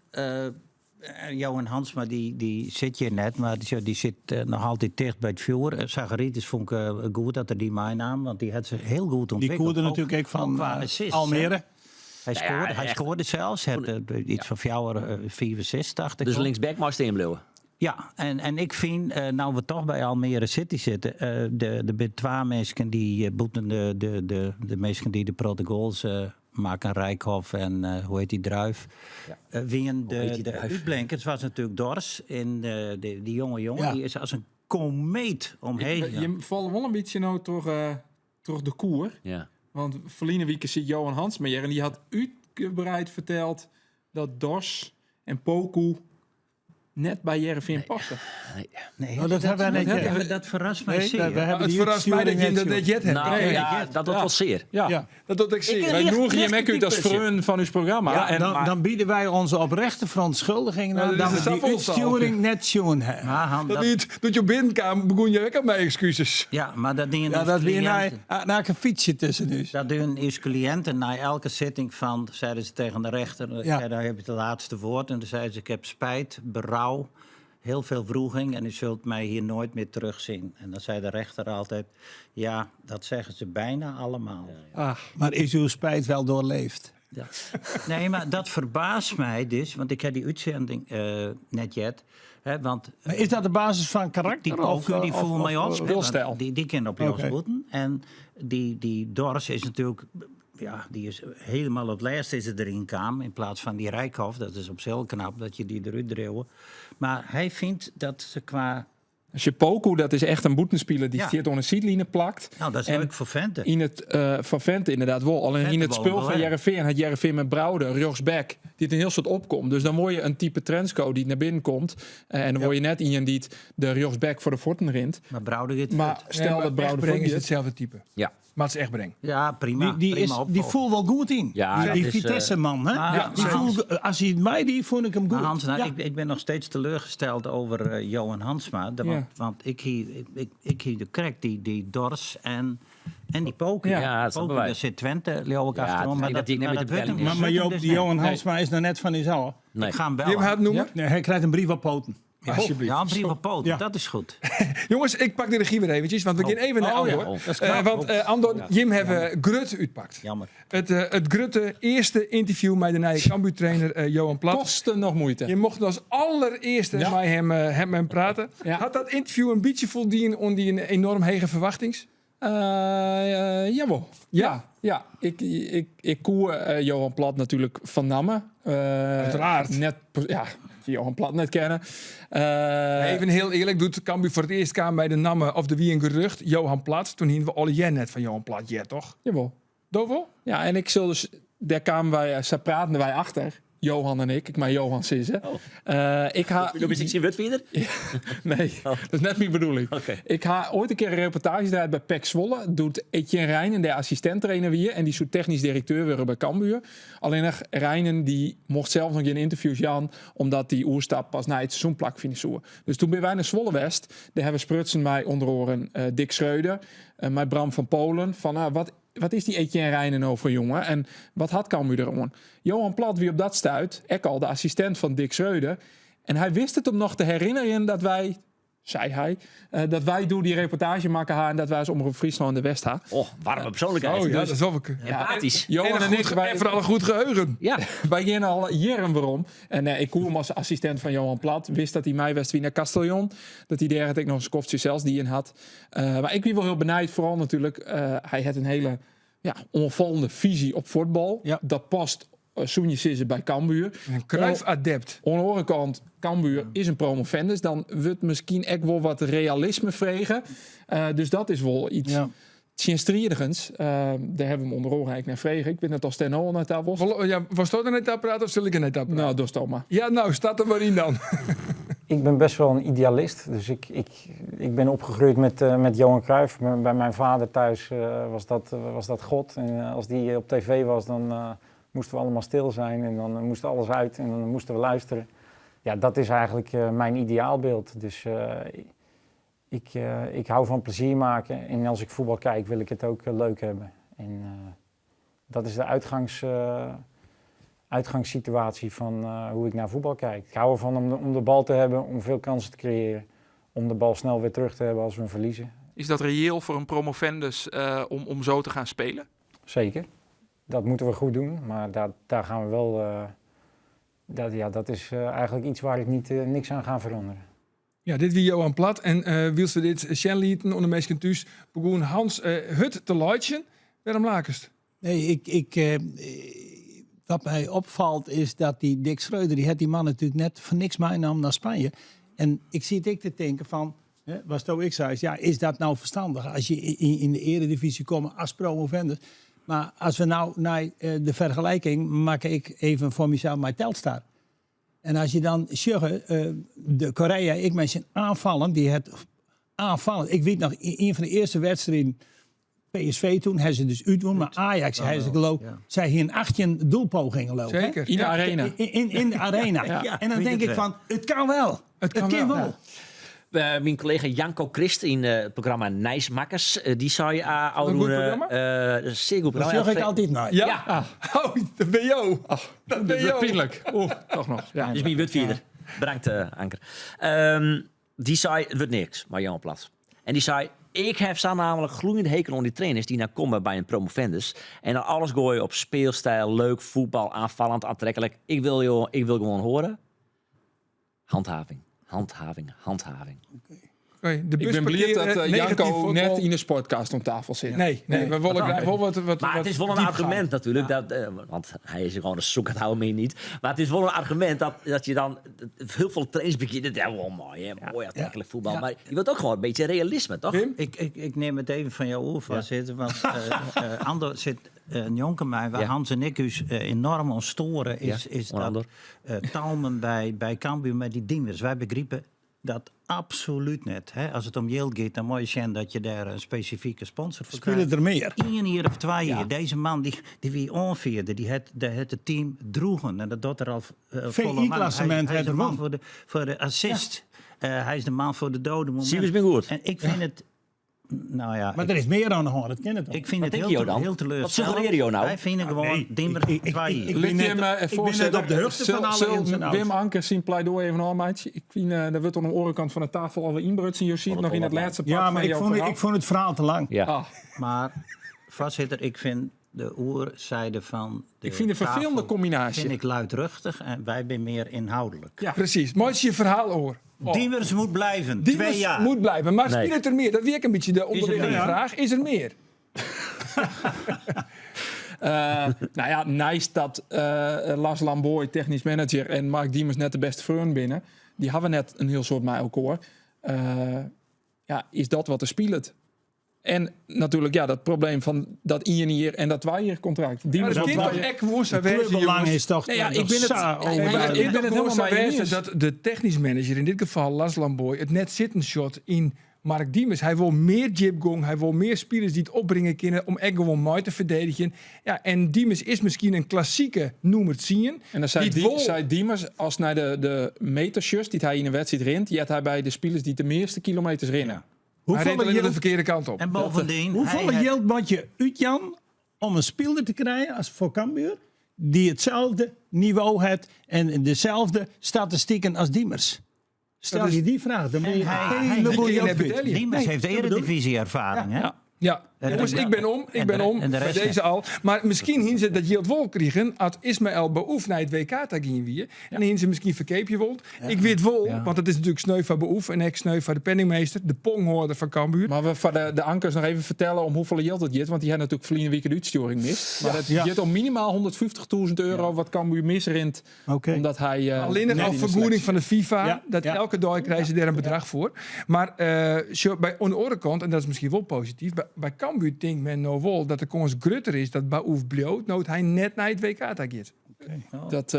Johan Hansma, die zit hier net, maar die zit nog altijd dicht bij het vuur. Zagaritis vond ik goed dat er die mijn naam, want die had zich heel goed Die ontwikkeld. koerde Ook- natuurlijk ook van ook qua assist, hè. Almere. Hij Nou ja, scoorde, hij echt. scoorde zelfs, het, iets van 64, dacht ik. dus ook. linksback maar steen blijven. Ja, en ik vind, nou we toch bij Almere City zitten, de twee mensen die boeten de mensen die de protocols maken, Rijkhoff en hoe heet die Druif. Ja. Wie een heet de, die de Druif? uitblinkers was natuurlijk Dors. En die jonge jongen, Ja. die is als een komeet omheen. Ik, je valt wel een beetje nou door de koer. Ja. Want verleden week zit Johan Hansmeijer en die had uitgebreid verteld dat Dors en Poku net bij Heerenveen passen. Nee, Nou, dat hebben wij net. ja, maar dat verrast mij Nee, zeer. we hebben Het die verrast mij dat je uitsturing dat net, net jet hebt. Nou Nee, ja, dat doet Ja. wel zeer. Ja. Ja. Dat doet ik zeer. Ik- Wij Licht- noegen je licht mek uit als kritiekpuntje. vreun van uw programma. Ja, en, Dan, maar- dan bieden wij onze oprechte verontschuldiging Nou, aan dat dat is we de die volstaal. uitsturing net zien hebben. Maar Han, Dat dat, niet, dat je binnenkwam, begon je ook aan mijn excuses. ja, maar dat doen Ja, uw dat weer cliënten. naar een fietsje tussen dus. Dat doen uw cliënten na elke zitting van, zeiden ze tegen de rechter, Ja. zei, daar heb je het laatste woord. En toen zeiden ze, ik heb spijt, berouw, heel veel wroeging en u zult mij hier nooit meer terugzien. En dan zei de rechter altijd, ja, dat zeggen ze bijna allemaal. Ah, Maar is uw spijt wel doorleefd? Ja. Nee, maar dat verbaast mij dus, want ik heb die uitzending net jet. Hè, want Maar is dat de basis van karakter? die Poku, die voel mij op. hè, want Speelstijl. Die kan op Jos Oké. voeten. En die Dors is natuurlijk... Ja, die is helemaal op het laatst is het erin kwam. In plaats van die Rijkhoff. Dat is op zich heel knap dat je die eruit dreeuwen. Maar hij vindt dat ze qua... Als je Poku, dat is echt een boetenspeler die Ja. steert onder de zijline plakt. Nou, dat is En leuk voor Vente. In het van Vente inderdaad wel. Alleen in Vente het won spul wel, van hè? Heerenveen had Heerenveen met Brouwer, rechtsback, die het een heel soort opkomt. Dus dan word je een type Trensko die naar binnen komt. En dan word je net iemand die het de rechtsback voor de forten rint. Maar Brouwer dit Maar stel dat Brouwer Echtbreng is voort hetzelfde type. Ja. Mats Echtbreng. Ja, prima. Die, die, prima is, die opvolger. voelt wel goed in. Ja, die dat die is, Vitesse-man, hè? maar- Ja, die maar voelt, als hij het mij die vond ik hem goed. Maar Hans, nou, Ja. ik ben nog steeds teleurgesteld over Johan Hansma. Want, Ja. want ik hier, ik hier de crack, die Dors en die Poker. Ja, ja, dat snappen Poker, wij. daar zit Twente, leeuw ik Ja, achterom. het is Maar niet dat, dat die net maar met dat de werd hem, telling Maar, maar dat Joop, werd die hem dus Johan Nee. Hansma is nog net van is al. Nee. Ik ga hem Die hem bellen. gaat noemen? Nee, hij krijgt een brief op poten. Alsjeblieft. Ja, een brief op poot, Ja. dat is goed. Jongens, ik pak de regie weer eventjes, want we gaan even naar Oh, Andor. ja. Oh. Dat is Eh, knap. want Andor, Jim hebben Grut uitpakt. Jammer. Het Grutte eerste interview met de nieuwe Cambuur-trainer Johan Plat. Kosten nog moeite. Je mocht als allereerste Ja. met hem praten. Ja. Had dat interview een beetje voldien om die een enorm hege verwachtings? Jawel. Ja? Ja, ja. Ik koer Johan Plat natuurlijk van Namme. Uiteraard. Net, ja, je Johan Plat net kenne. Even hiel earlik, doe't Cambuur foar it earst kaam mei de namme, of der wie in gerucht, Johan Plat, toen hiene we allegear net fan Johan Plat heard, toch? Jawol. Do wol? Ja, en ik sil dus, dêr kamen wy, sa praten wy achter, Johan en ik, ik mei Johan sizze. Oh. Ik ha Do bist ek syn wurdfierder? Nee, oh. dat is net myn bedoeling. Okay. Ik ha oait in kear in reportaazje draaid by PEC Zwolle, doe't Etienne Reijnen de assistint-trainer wie en dy soe technysk direkteur wurde by Cambuur. Allinnich Reijnen dy mocht sels noch gjin ynterviews jaan, omdat dy oerstap pas nei it seizoen plakfine soe. Dus doe binne wy nei Zwolle west. Dêr hawwe we sprutsen mei ûnder oaren Dick Schreuder, mei Bram van Polen, fan wat Wat is dy Etienne Reijnen no foar jonge en wat hat Cambuur der oan? Johan Plat wie op dat stuit ek al de assistint fan Dick Schreuder en hy wist it him noch te herinnerjen dat wy, sei hy, dat wy doe dy reportaazje makke ha en dat wy as Omrop Fryslân der west ha. Oh, warme persoonlijkheid. Oh ja, dat is wel Empathisch. Johan en ik, en vooral een goed geheugen. Ja. Wy geane al jierren werom. En ik koe him as assistint fan Johan Plat. Wist dat hy mei west wie nei Castellón. Dat hy dêr ek noch in skoftsje sels dien hat. Mar ik wie wol hiel benijd, foaral natuerlik, hy hat in hiele ja, oanfallende fisy op fuotbal. Ja. Dat past, soene je sizze, by Cambuur. In Cruijff-adept. Oan de oare kant, Cambuur is in promovendus. Dan wurdt miskien ek wol wat realisme frege. Dus dat is wol iets Ja. tsjinstridigens. Dêr hawwe we him ûnder oare ek nei frege. Ik wit net oftst dêr no al nei ta wolst. Wol, ja, wolsto der nei ta prate of sil ik der nei ta prate? Nou, dochsto mar. Ja, nou, start der mar yn dan. Ik ben best wel een idealist, dus ik ben opgegroeid met Johan Cruijff. Bij mijn vader thuis was dat God. En als die op tv was, dan moesten we allemaal stil zijn en dan moest alles uit en dan moesten we luisteren. Ja, dat is eigenlijk mijn ideaalbeeld. Dus ik hou van plezier maken en als ik voetbal kijk, wil ik het ook leuk hebben. En dat is de uitgangssituatie van hoe ik naar voetbal kijk. Ik hou ervan om de bal te hebben, om veel kansen te creëren. Om de bal snel weer terug te hebben als we hem verliezen. Is dat reëel voor een promovendus om zo te gaan spelen? Zeker. Dat moeten we goed doen, maar daar gaan we wel... Dat, ja, dat is eigenlijk iets waar ik niet, niks aan ga veranderen. Ja, dit wie Johan Plat. En wylst we dit sjen lieten ûnder minsken thús, begûn Hans hurd te laitsjen. Wêrom lakest? Nee, wat mij opvalt is dat die Dick Schreuder, die had die man natuurlijk net voor niks meenam naar Spanje. En ik zit ik te denken van, hè, wat ik zei, ja, is dat nou verstandig als je in de eredivisie komt als promovendus? Maar als we nou naar de vergelijking maak ik even voor mezelf mijn Telstar. En als je dan sjogge, de Korea, ik met zijn aanvallen, die het aanvallen. Ik weet nog, in een van de eerste wedstrijden PSV toen, hebben ze dus uitwon, maar Ajax, hij ze geloof, zij hier een 18 doelpogingen lopen. Zeker. In de arena. In de arena. Ja. En dan Weet denk het ik wel. van, het kan wel. Het kan wel. wel. Mijn collega Janko Christ in het programma Nijsmakkers, die zei een goed programma? Dat is een zeer goed Dat programma. zeg ik altijd nooit. Ja? Ja. Oh, dat ben jou. Dat ben jou. Pijnlijk. Oeh, toch nog. Ja. Dus mijn wurdfierder. Bedankt, Anker. Die zei, het wordt niks, maar Johan Plat. En die zei, ik heb zo namelijk gloeiende hekel aan die trainers die nou komen bij een promovendus. En dan alles gooien op speelstijl, leuk, voetbal, aanvallend, aantrekkelijk. Ik wil, joh, ik wil gewoon horen. Handhaving, handhaving, handhaving. Oké, de Ik bus ben blij dat parkeren, negatief Janko voetbal. net in de sportcast om tafel zit. Nee, nee, we willen graag wel wat Maar wat het is wel een diepgang. argument natuurlijk. Dat, want hij is gewoon een zoek, het houden me niet. Maar het is wel een argument dat je dan heel veel trainers beginnen. Ja, wel mooi, hè? Mooi aantrekkelijk voetbal. Ja. Maar je wilt ook gewoon een beetje realisme, toch? Wim? Ik neem het even van jou over, voorzitter. Want Andor zit njonken mij, waar Ja. Hans en ik us enorm aan storen, is onder dat andere. talmen bij Cambuur met die Diemers. Wij begrijpen dat absoluut net. Hè? Als het om jild gaat, dan moet je zien dat je daar een specifieke sponsor voor Spelen krijgt. er meer. Eén hier of twee hier. Deze man die wie onvierde, die het het team droegen. En dat doet er al volle lang. VI-klassement Hij is het de man won. voor de assist. Hij is de man voor de dode moment. Siewers ben goed. En ik vind het... Nou ja, Maar ik, er is meer aan de hand, dat ken het toch? ik vind Wat het denk heel, je dan? heel teleurstellend. Wat suggereer je nou? Wij vinden gewoon nee. Dimmer twee hier. Ik Liet ben je net, hem, ik ben net voorzitter, op de hoogte van alle zal ins en outs. Wim Anker zien pleidooi even een Ik vind, daar wordt aan de orenkant van de tafel alweer inbrutsen. Je ziet nog in het laatste part Ja, maar van ik jouw vond, verhaal. ik vond het verhaal te lang. Ja. Ah, Maar, voorzitter, ik vind de oerzijde van de Ik vind een vervelende tafel combinatie. Vind ik luidruchtig en wij zijn meer inhoudelijk. Ja. Precies. Mooi je verhaal hoor. Oh. Diemers moet blijven. Diemers 2 jaar. moet blijven. Maar Nee. speelt er meer? Dat weet ik een beetje de onderliggende meer? vraag. Is er meer? Nou ja, neist dat Lars Lambooij, technysk manager, en Mark Diemers net de bêste freonen binne, dy hawwe net in hiel soad mei elkoar. Ja, is dat wat der spilet? En natuerlik ja, dat probleem fan dat ien jier en dat twa jier kontrakt. Die Maar het kan toch echt gewoon zo wezen, Clubbelang jongens. is toch, Nee, ja, toch ik ben het- zo ja, ik ben het- overduidelijk. ik ben het Gewoon helemaal zo met je wezen eens. dat de technisch manager, in dit geval Lars Lambooij, het net zitten shot in Mark Diemers. Hij wil meer jibgong, hij wil meer spelers die het opbrengen kunnen om echt gewoon mooi te verdedigen. Ja, en Diemers is misschien een klassieke noemer zien. En dan zei, Die die, het wol- zei Diemers, als naar de metersjes die hij in een wedstrijd rint, die had hij bij de spelers die de meeste kilometers rennen. Hij reed Hoeveel alleen de geld, verkeerde kant op. En bovendien... hoeveel hij- geld moet je uit, Jan, om een speler te krijgen als voor Cambuur, die hetzelfde niveau heeft en dezelfde statistieken als Diemers? Stel Dat is- je die vraag, dan ben je hij- een hij- heleboel Die geld kun je kwijt. betalen. Diemers Nee, heeft dat bedoel ik. eredivisie-ervaring, hè? Ja. Ja, En jongens, de- ik ben om. Ik en ben de- om. en de Bij rest deze al. Maar misschien hien ze dat Jilt Wol kregen had Ismaël Baouf naar het WK te gaan wie. En hien ze misschien verkeepje wolt. Ik weet wel, want het is natuurlijk sneu van Baouf en ik sneu van de penningmeester, de ponghoorder van Cambuur. Maar we voor de ankers nog even vertellen om hoeveel geld het gaat. Want die had natuurlijk verleden week een uitsturing mis. Maar dat gaat om minimaal 150.000 euro wat Cambuur misrint. Oké. Omdat hij... Alleen nog net al in de vergoeding selectie- van de FIFA. Ja, dat ja. elke dag krijgen ze daar een bedrag voor. Maar zo, bij aan de andere kant, en dat is misschien wel positief, bij Cambuur denkt men nou wel dat de kans groter is dat Baouf bloot, nood hij net naar het WK te gaat. Dat,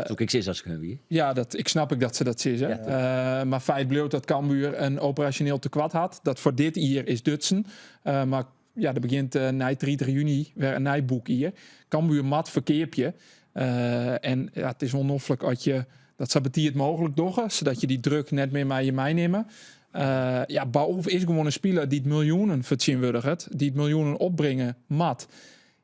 Toen ik zin als ik hun wie. ja, dat, ik snap ik dat ze dat zeggen. Ja, Maar feit bleef dat Cambuur een operationeel tekort had. Dat voor dit hier is Dutsen. Maar ja, er begint na 30 juni weer een nijboek hier. Cambuur mat verkeerpje. En ja, het is onnoffelijk dat je dat saboteert mogelijk doggen, zodat je die druk net meer bij je meenemen. Ja, Baouf is gewoon een speler die het miljoenen vertegenwoordigt, die het miljoenen opbrengen mat.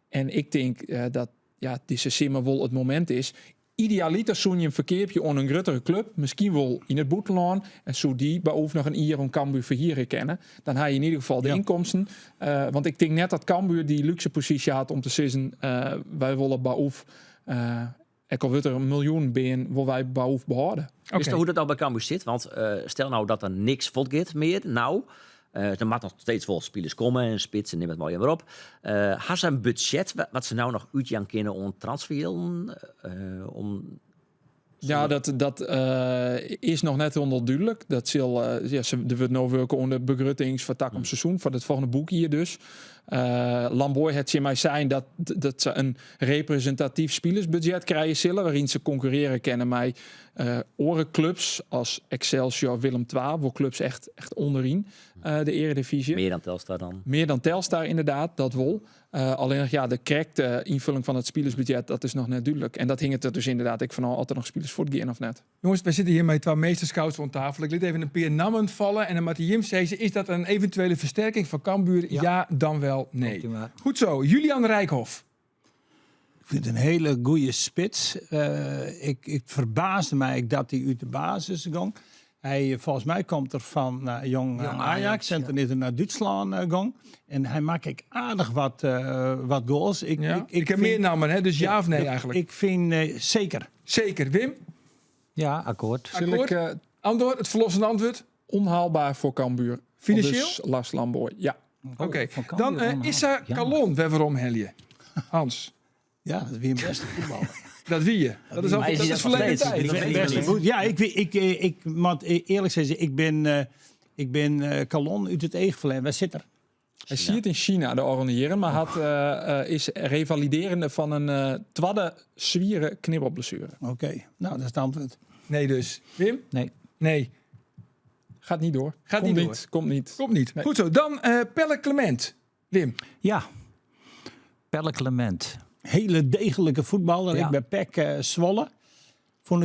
En ik denk dat ja, deze simmer wel het moment is. Idealiter zoen je een verkeerpje onder een grotere club, misschien wel in het buitenland. En zo die Baouf nog een ier om Cambuur verhieren kennen, dan haal je in ieder geval de inkomsten. Want ik denk net dat Cambuur die luxe positie had om te zeggen, wij willen Baouf, ik al wordt er een miljoen binnen, wil wij Baouf behouden. Wist je hoe dat al bij Cambuur zit? Want stel nou dat er niks volgt meer. Nou, er mag nog steeds wel spelers komen en spitsen, neem het maar maar op. Had ze een budget wat ze nou nog uitjaan kunnen om transfergeld? Om Ja, dat is nog net onduidelijk. Dat zal, ja, ze, er wordt nou werken onder begruttings voor tak om seizoen, voor het volgende boek hier dus. Lambooij het in mij zijn dat ze een representatief spelersbudget krijgen zullen, waarin ze concurreren kennen met orenclubs als Excelsior, Willem II, waar clubs echt onderin de eredivisie. Meer dan Telstar dan? Meer dan Telstar inderdaad, dat wel. Alleen nog, ja, de correcte invulling van het spelersbudget, dat is nog net duidelijk. En dat hing het er dus inderdaad, ik van al altijd nog spelers voor het gaan of net. Jongens, wij zitten hier met twee meesterscouts om tafel. Ik liet even een paar namen vallen en dan moet Jim zeggen, is dat een eventuele versterking van Cambuur? Ja, Ja. dan wel, nee. Komt-ie maar. Goed zo, Julian Rijkhoff. Ik vind het een hele goede spits. Ik verbaasde mij dat hij uit de basis ging. Hij, volgens mij komt er van Jong, Jong Ajax Ajax, en ja. dan is hij naar Duitsland gegaan. En hij maakt ik aardig wat goals. Ik, Ja? ik, Ik heb meer namen, hè? Dus ja of nee eigenlijk? Ik vind zeker. Zeker. Wim? Ja, akkoord. Zal Akkoord? ik Antwoord, het verlossende antwoord? Onhaalbaar voor Cambuur. Financieel? Dus Lars Lambooij, ja. Oké. van Cambuur Dan onhaalbaar. Issa Jammer. Kallon, waar waarom hel je? Hans. Ja, dat is weer een beste voetballer. Dat wie je. Dat is al Maar is dat hij is dat nog verleden steeds? tijd. Dat De weet ik beste niet. voet. Ja, ik weet, ik, ik moet eerlijk zeggen, ik ben Kallon uit het eeg verleden. Waar zit er? Hij ziet in China de Oranje, maar is revaliderende van een twadde zwieren knibbelblessure. Oké, nou dat is het antwoord. Nee dus. Wim? Nee. Nee. Gaat niet door. Gaat komt niet niet. Komt niet. Komt niet. Nee. Goed zo. Dan Pelle Clement. Wim. Ja. Pelle Clement. Hele degelijke voetballer. Ja. Ik ben PEC Zwolle. Vond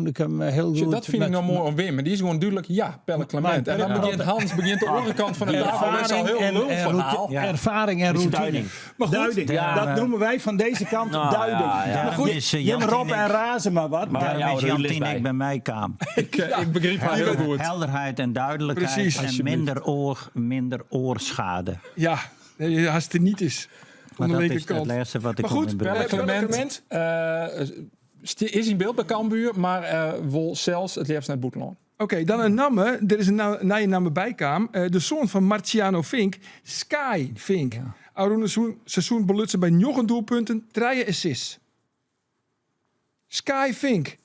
ik hem heel Tje, goed. dat vind ik Met- nou mooi om Wim. Maar die is gewoon duidelijk, ja, Pelle Clement. En dan maar- begint Hans begint de andere kant van de tafel. Dat is al heel en, lul en verhaal. routine- ervaring en routine. duiding. Maar goed. Duiding. Ja, dat maar- noemen wij van deze kant Nou, duiding. ja, ja. Maar goed, Daarom is, Jim Jan Rob Tinek- en razen maar wat. Maar Daarom ja, is Ruud Jan is Tinek bij. bij mij kwam. Ik begreep haar heel goed. Helderheid en duidelijkheid. Precies. En Alsjeblieft. minder oorschade. Ja, nee, als het er niet is. Van Maar de dat is het linkerkant. laatste wat ik Maar goed, kon in Pelle beeld. Clement. Is in beeld bij Cambuur, maar wil zelfs het liefst naar het buitenland. Oké, dan een namme. Er is een naar je naam bijkwam. De zoon van Marciano Vink, Sky Vink. Ja. Ôfrûne seizoen belutsen by njoggen doelpunten, trije assists. Sky Fink.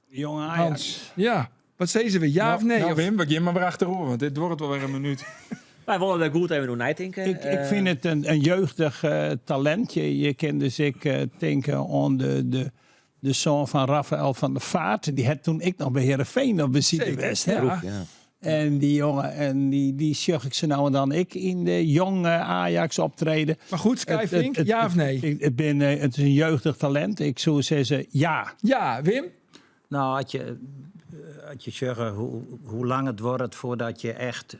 Jong Ajax. Hans. Ja, wat sizze we? Ja of nee? Nou, Wim, we gean mar wer achteroer, want dit duorret wol wer in minút. Wy wolle der goed even oer neitinke. Ik fyn it in jeugdich talint. Je kinne dus ek tinke oan de soan fan Rafael van der Vaart. Dy hat toen ek noch by Heerenveen op besite west. Hè? Ja. En dy jonge, en dy sjoch ik sa no en dan ek yn de jong Ajax optreden. Mar goed, Sky Fink, ja of nee? It is in jeugdich talint. Ik soe sizze ja. Ja, Wim? Nou, as je sjogge hoe lang it duorret foardat je echt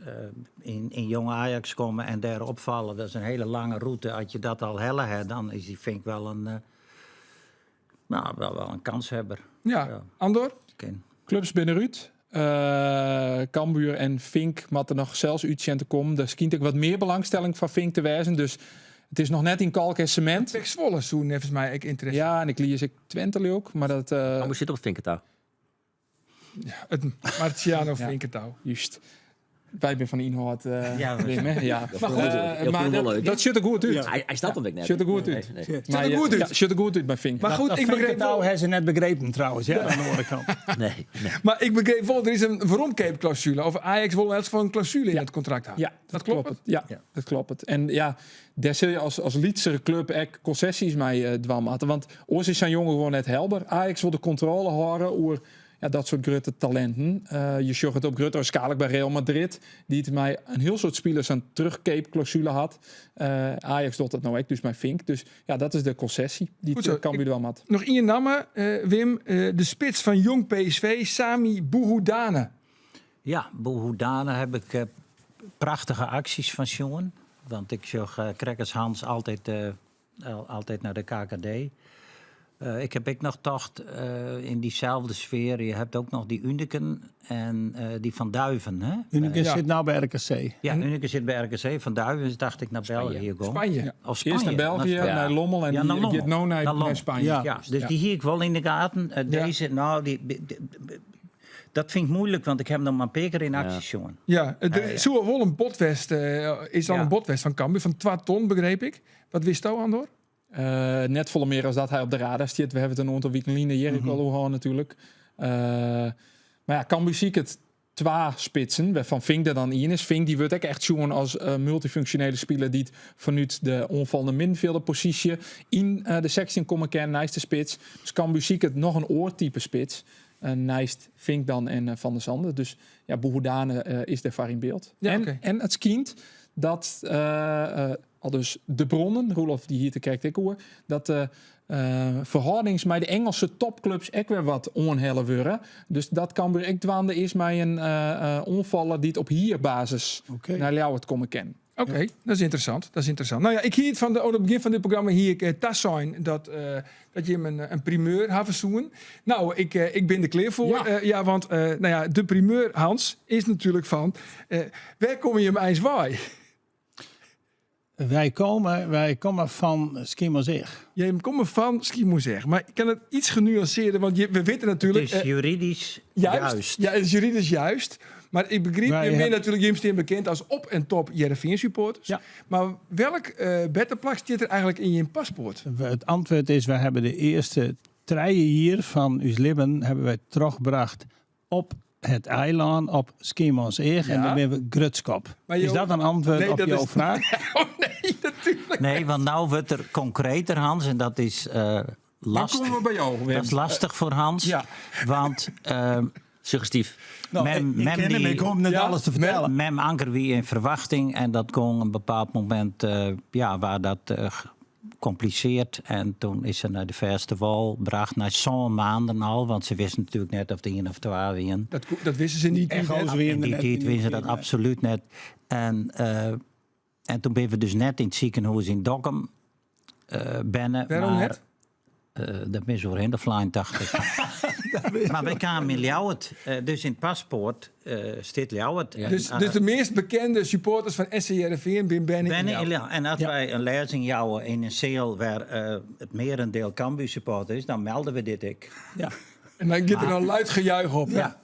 yn jong Ajax komme en dêr opfalle, dat is in hiele lange rûte. As je dat al helle ha, dan is dy Fink wel in, nou, wel in kanshebber. Ja. Ja. Andor? Kin. Clubs binne derút. Cambuur en Fink moatte noch sels út sjen te kommen. Der skynt ek wat mear belangstelling foar Fink te wêzen. Dus it is noch net yn kalk en semint. PEC Zwolle soe neffens my ek ynteresse. Ja, en ik lies ek Twente leau ik, mar dat, Cambuur sit op it Vinkentou. Ja, it Marciano Ja. Vinkentou. Juist. Wy binne fan de ynhâld, Ja, we Wim, hè? Ja. Maar goed, heel Maar veel wel leuk, hè? dat sjocht der goed út. Ja. Hy snapt hem ek net. Sjocht der goed Nee, út. nee. Sjocht Maar der je- goed út. Ja, sjocht der goed út by Fink. Maar goed, Dat ik begreep Vinkentou wol, ha se net begrepen trouwens, hè, oan de oare kant. Nee, nee. maar ik begreep wol, der is in weromkeapklausule. Of Ajax wol elts fan in klausule yn Ja. it kontrakt ha. Ja, dat kloppet. kloppet. Ja, Ja. dat kloppet. En ja, dêr sil je as lytsere klup ek konsesjes mei dwaan moatte. Want oars is sa'n jonge gewoan net helber. Ajax wol de kontrôle hâlde oer, ja, dat soart grutte talinten. Je sjogge it op gruttere skaal ek by Real Madrid, dy't mei in hiel soad spilers in terugkeapklausule hat. Ajax docht dat no ek, dus mei Fink. Dus ja, dat is de konsesje dy't Goed zo. Cambuur dwaan moat. Noch ien namme, Wim. De spits fan Jong PSV, Sami Bouhoudane. Ja, Bouhoudane heb ik prachtige aksjes fan sjoen. Want ik sjoch krekt as Hans altyd nei de KKD. Ik heb ek noch tocht yn dyselde sfear. Je hebt ook nog die Uneken en die Van Duiven. Hè? Uneken Ja. sit no by RKC. Ja, Uneken sit by RKC. Van Duiven is, dacht ik, nei Spanje. België gong. Spanje. Ja. Of Earst nei Spanje. België, Naar Ja. nei Lommel en Ja, die nei Lommel. giet no Nei Lommel. nei Spanje. Ja. Ja, dus Ja. dy hie ik wol yn de gaten. Dizze, nou, die, die, die, dat fyn ik muoilik, want ik ha him noch mar in pear kear yn aksje sjoen. Ja, der Ja, ja. soe wol in bod west, is al Ja. in bod west fan Cambuur, fan 2 ton, begreep ik. Wat witsto, Andor? Net folle mear as dat hy op de radar stiet. We hawwe it in oantal wiken lyn hjir ek al oer hân natuerlik. Mar ja, Cambuur siket 2 spitsen, wêrfan Fink der dan ien is. Fink dy wurdt ek echt sjoen as multifunksjonele spiler dy't fanút de oanfallende middenfjilderposysje yn de 16 komme kin, neist de spits. Dus Cambuur siket noch in oar type spits. Neist Fink dan en Van der Sande. Dus ja, Bouhoudane is dêrfoar yn byld. Ja, oké. En it skynt dat, al dus de bronnen, Roelof dy hie it der krekt ek oer, dat de ferhâldings mei de Engelse topclubs ek wer wat oanhelle wurde. Dus dat Cambuur ek dwaande is mei in oanfaller dy't op hierbasis nei Ljouwert komme kin. Oké, dat is ynteressant. Dat is ynteressant. Nou ja, ik hie it fan de, op it begjin fan dit programma hie ik tasein dat jim in primeur hawwe soenen. Nou, ik bin der klear foar. Ja, want nou ja, de primeur, Hans, is natuerlik fan wêr komme jim eins wei? Wy komme fan Skiermûntseach. Jim komme fan Skiermûntseach. Mar ik kin it yts genuansearder, want we witte natuerlik, It is juridysk juist. juist. Ja, it is juridysk juist. Mar ik begryp, Wij jim binne hebben natuerlik, jim stean bekend as op- en top Hearrenfean supporters. Ja. Mar welk berteplak stiet der eigentlik yn jim paspoart? Het antwoord is, wij hebben de eerste 3 jaar van ons leven hebben wij teruggebracht op het eiland, op Skiermûntseach. En dan ben we grutskop. Maar Is dat een antwoord Nee, op dat jouw is vraag? Oh nee, natuurlijk. Nee, want nou wordt er concreter, Hans, en dat is Dan lastig. komen we bij jou, Wim. Dat is lastig voor Hans, Ja. want, Suggestief. Nou, ik ken hem, ik kom net alles te vertellen. Mem Anker wie in verwachting en dat kon een bepaald moment, ja, waar dat gecompliceerd. En toen is ze naar de verste wal gebracht, na zo'n maanden al, want ze wisten natuurlijk net of de 1 of 2 wien. Dat wisten ze niet. Echo's Net. wien In die net tijd niet wisten ze dat meer. absoluut net. En toen ben we dus net in het ziekenhuis in Dokkum binnen, Waarom maar, net? Dat is doorheen de flying, dacht ik. Maar wij kwamen in Ljouwert. Dus in het paspoort staat Ljouwert. Ja. En, Dus de meest bekende supporters van SC Hearrenveen zijn Benny Benny in in Ljouwert. Ljouwert. En als wij een lezing jouwen in een zaal waar het merendeel Cambuur supporter is, dan melden we dit ik. En dan gaat er een luid gejuich op. Ja.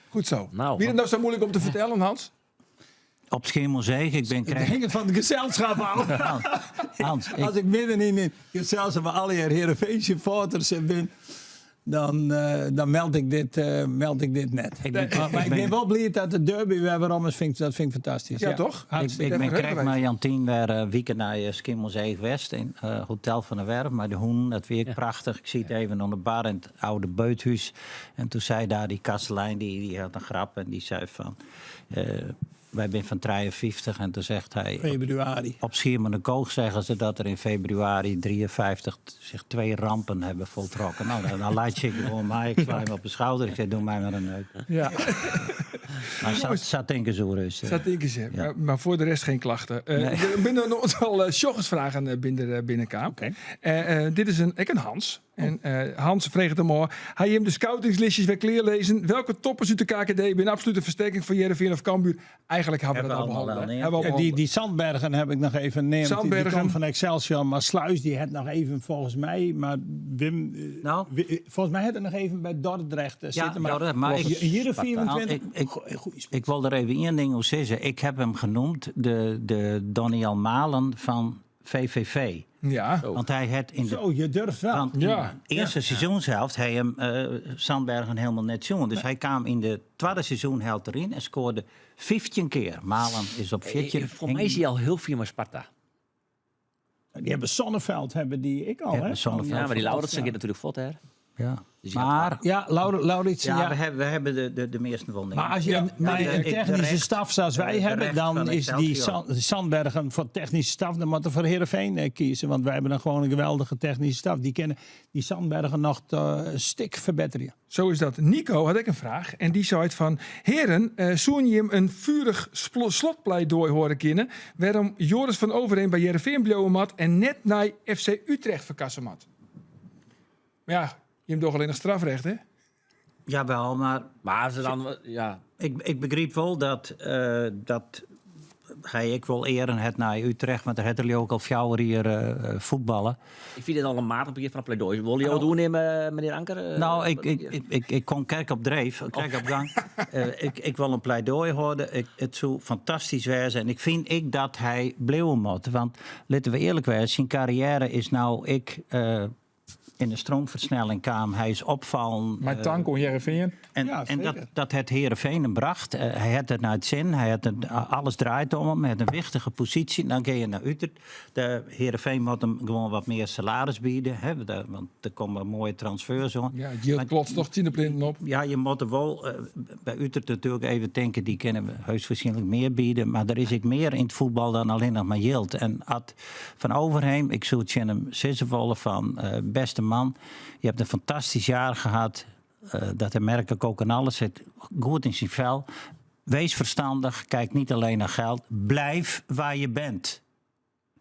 Goed zo. Nou, Wie het nou zo moeilijk om te vertellen, Hans? Op Skiermûntseach, ik bin krekt... Het hinget fan it geselskap ôf. Hans, ik... As ik midden yn in geselskap mei allegear Heerenveen supporters bin, dan, dan meld ik dit, meld ik dit net. Ik bin, Maar ik bin wol bliid dat de derby wer werom is, vind ik, dat vind ik fantastysk. Ja, toch? Ik bin krekt mei Jantien wer in wike nei Skiermûntseach west yn Hotel van der Werf mei de hûnen. Dat wie ek prachtich. Ik siet even oan de bar yn it oude Beuthuis en toen sei daar dy kastelein, dy hat in grap en dy sei fan Wy binne fan 53 en toen zegt hij... Februari. Op Schiermonnikoog zeggen ze dat er in februari 53 zich twee rampen hebben voltrokken. Nou, dan laat je gewoon mij. Ik sla hem op de schouder. Ik zeg, doe mij maar een neuk. Ja. Maar sa tinke se oer ús. Sa tinke se. Ja. Mar foar de rest geen klachten. Nee. Der binne in oantal sjoggersfragen binnenkaam. Oké. Dit is ek in Hans. En Hans freget him ôf, ha jim de scoutingslistjes wer klearlizzen? Welke toppers út de KKD binne absolute fersterking foar Hearrenfean of Cambuur? Eigenlik hawwe we dat al behannele. Hebben Hawwe we al Ja, die, behannele. die Zandbergen heb ik nog even neamd. Die Zandbergen. komt van Excelsior, maar Sluis die het nog even volgens mij. Maar Wim, Nou? volgens mij had het nog even bij Dordrecht Ja, zitten. Maar, Dordrecht, maar ik- hier de 24. Ik- Goeie spits. Ik wil er even één ding over zeggen. Ik heb hem genoemd de Donyell Malen van VVV. Ja. Want hij had in de Zo, je durft wel. Want in Ja. de eerste seizoenshelft hij hem Zandbergen helemaal net jongen. Dus hij kwam in de tweede seizoenhelft erin en scoorde 15 keer. Malen is op 14. Voor mij is hij al heel veel met Sparta. Die hebben Sonneveld, hebben die ik al. Ja, hè? Sonneveld. Ja, maar die Lauritsen Ja. gaat natuurlijk voort, hè? Ja. Dus je gaat Maar Ja, Lauritsen. ja, Ja, we hebben de meeste wondingen. Maar als je Ja. een, maar Ja, een technische de recht- staf zoals wij de hebben, recht dan van is die Excelsior. Zandbergen voor technische staf, dan moet er voor Heerenveen kiezen. Want wij hebben dan gewoon een geweldige technische staf. Die kennen die Zandbergen nog te, stik verbeteren. Zo is dat. Nico had ik een vraag. En die zei het van... Heren, zoen je hem een vurig slotpleidooi horen kennen? Waarom Joris van Overeem bij Heerenveen bleven mat en net naar FC Utrecht verkassen mat? Maar ja, je hebt toch alleen nog strafrecht, hè? Jawel, maar Maar ze dan, ja. ik begreep wel dat hij ik wil eren het naar Utrecht, want daar had hij ook al 4 hier voetballen. Ik vind het al een matig begin van een pleidooi. Wil je ook doen, meneer Anker? Nou, ik kom kerk op dreef, kerk op gang. Ik wil een pleidooi horen. Het zou fantastisch zijn. En ik vind ik dat hij bleeuwen moet. Want laten we eerlijk zijn, zijn carrière is nou ik in de stroomversnelling kwam. Hij is opvallen. Maar tank om Heerenveen. En, Ja, en zeker. dat het Heerenveen hem bracht. Hij had het naar het zin. Hij had het, alles draait om hem. Hij had een wichtige positie. Dan ga je naar Utrecht. De Heerenveen moet hem gewoon wat meer salaris bieden. Hè, want er komen mooie transfers aan. Ja, het yield klotst toch 10 de plinten op. Ja, je moet er wel bij Utrecht natuurlijk even denken. Die kunnen we heus waarschijnlijk meer bieden. Maar er is ik meer in het voetbal dan alleen nog maar yield. En ad van Overheem, ik zou het hem zeggen van beste man, je hebt een fantastisch jaar gehad. Dat merk ik ook aan alles. Zit goed in zijn vel. Wees verstandig, kijk niet alleen naar geld. Blijf waar je bent.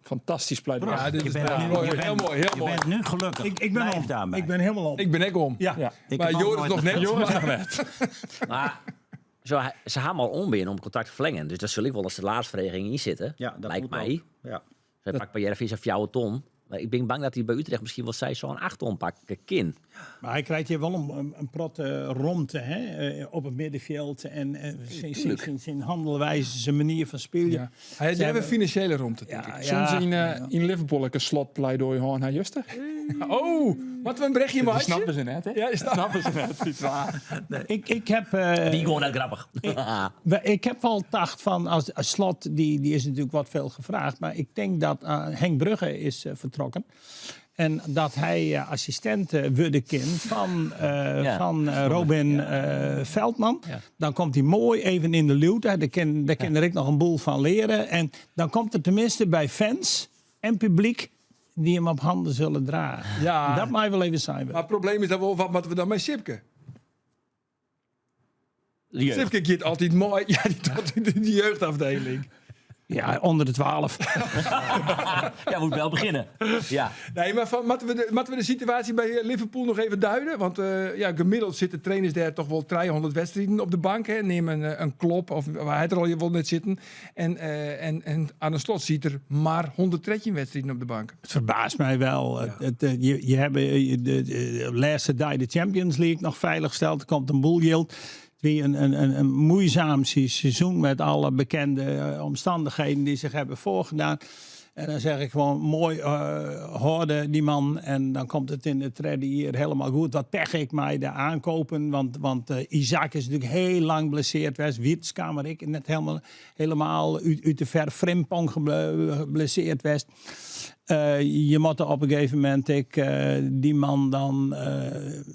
Fantastisch pleidooi. Ja, dit Je is bent ja, nu, mooi, je heel bent- mooi, heel je mooi. bent nu gelukkig. Ik ben Blijf om. daarmee. Ik ben helemaal om. Ik ben ook om. Ja. Ja. Ik Maar heb ook Joris nooit nog een net. Joris nog net. Maar zo, ze gaan al om om contract te verlengen. Dus daar zul ik wel een salarisverhoging in zitten. Ja, dat lijkt moet mij. ook. Ja. Zij pakt bij Heerenveen zo'n 4 ton. Maar ik ben bang dat hij bij Utrecht misschien wel zij zo'n 8 ton pakken kin. Maar hij krijgt hier wel een prot romte, hè? Op het middenveld. En zijn handelwijze, zijn manier van spelen. Ja. Hij Ze die hebben hebben- financiële romte, denk Ja, ik. Soms in Liverpool een slotpleidooi hoor naar Juste. Oh, wat een berichtje, Dat maatje. snappen ze net, hè? Ja, die snappen ze net. Die waar. Ik heb, Die gewoon net grappig. Ik heb wel tacht van, als Slot, die is natuurlijk wat veel gevraagd. Maar ik denk dat Henk Brugge is vertrokken. En dat hij assistent worden kind van Robin Veldman. Dan komt hij mooi even in de luwte. Daar kan er ik nog een boel van leren. En dan komt er tenminste bij fans en publiek die hem op handen zullen dragen. Ja. Dat mag wel even zijn. Maar het probleem is dan wel, wat moeten we dan met Sipke? De jeugd. Sipke gaat altijd mooi. Ja, die tot in de jeugdafdeling. Ja, onder de 12. Ja, moet wel beginnen. Ja. Nee, maar van, moeten we de situatie bij Liverpool nog even duiden? Want ja, gemiddeld zitten trainers daar toch wel 300 wedstrijden op de bank. Hè. Neem een Klopp of waar hij er al wel net zitten. En aan de slot ziet er maar 113 wedstrijden op de bank. Het verbaast mij wel. Je hebt de laatste dag de Champions League nog veilig gesteld. Er komt een boel yield. Het wie een moeizaam seizoen met alle bekende omstandigheden die zich hebben voorgedaan. En dan zeg ik gewoon mooi houden die man. En dan komt het in het derde jaar helemaal goed. Wat pech ik mij de aankopen. Want Isaac is natuurlijk heel lang geblesseerd geweest. Wiertz ik net helemaal uit de ver. Frimpong geblesseerd geweest. Je moet er op een gegeven moment die man dan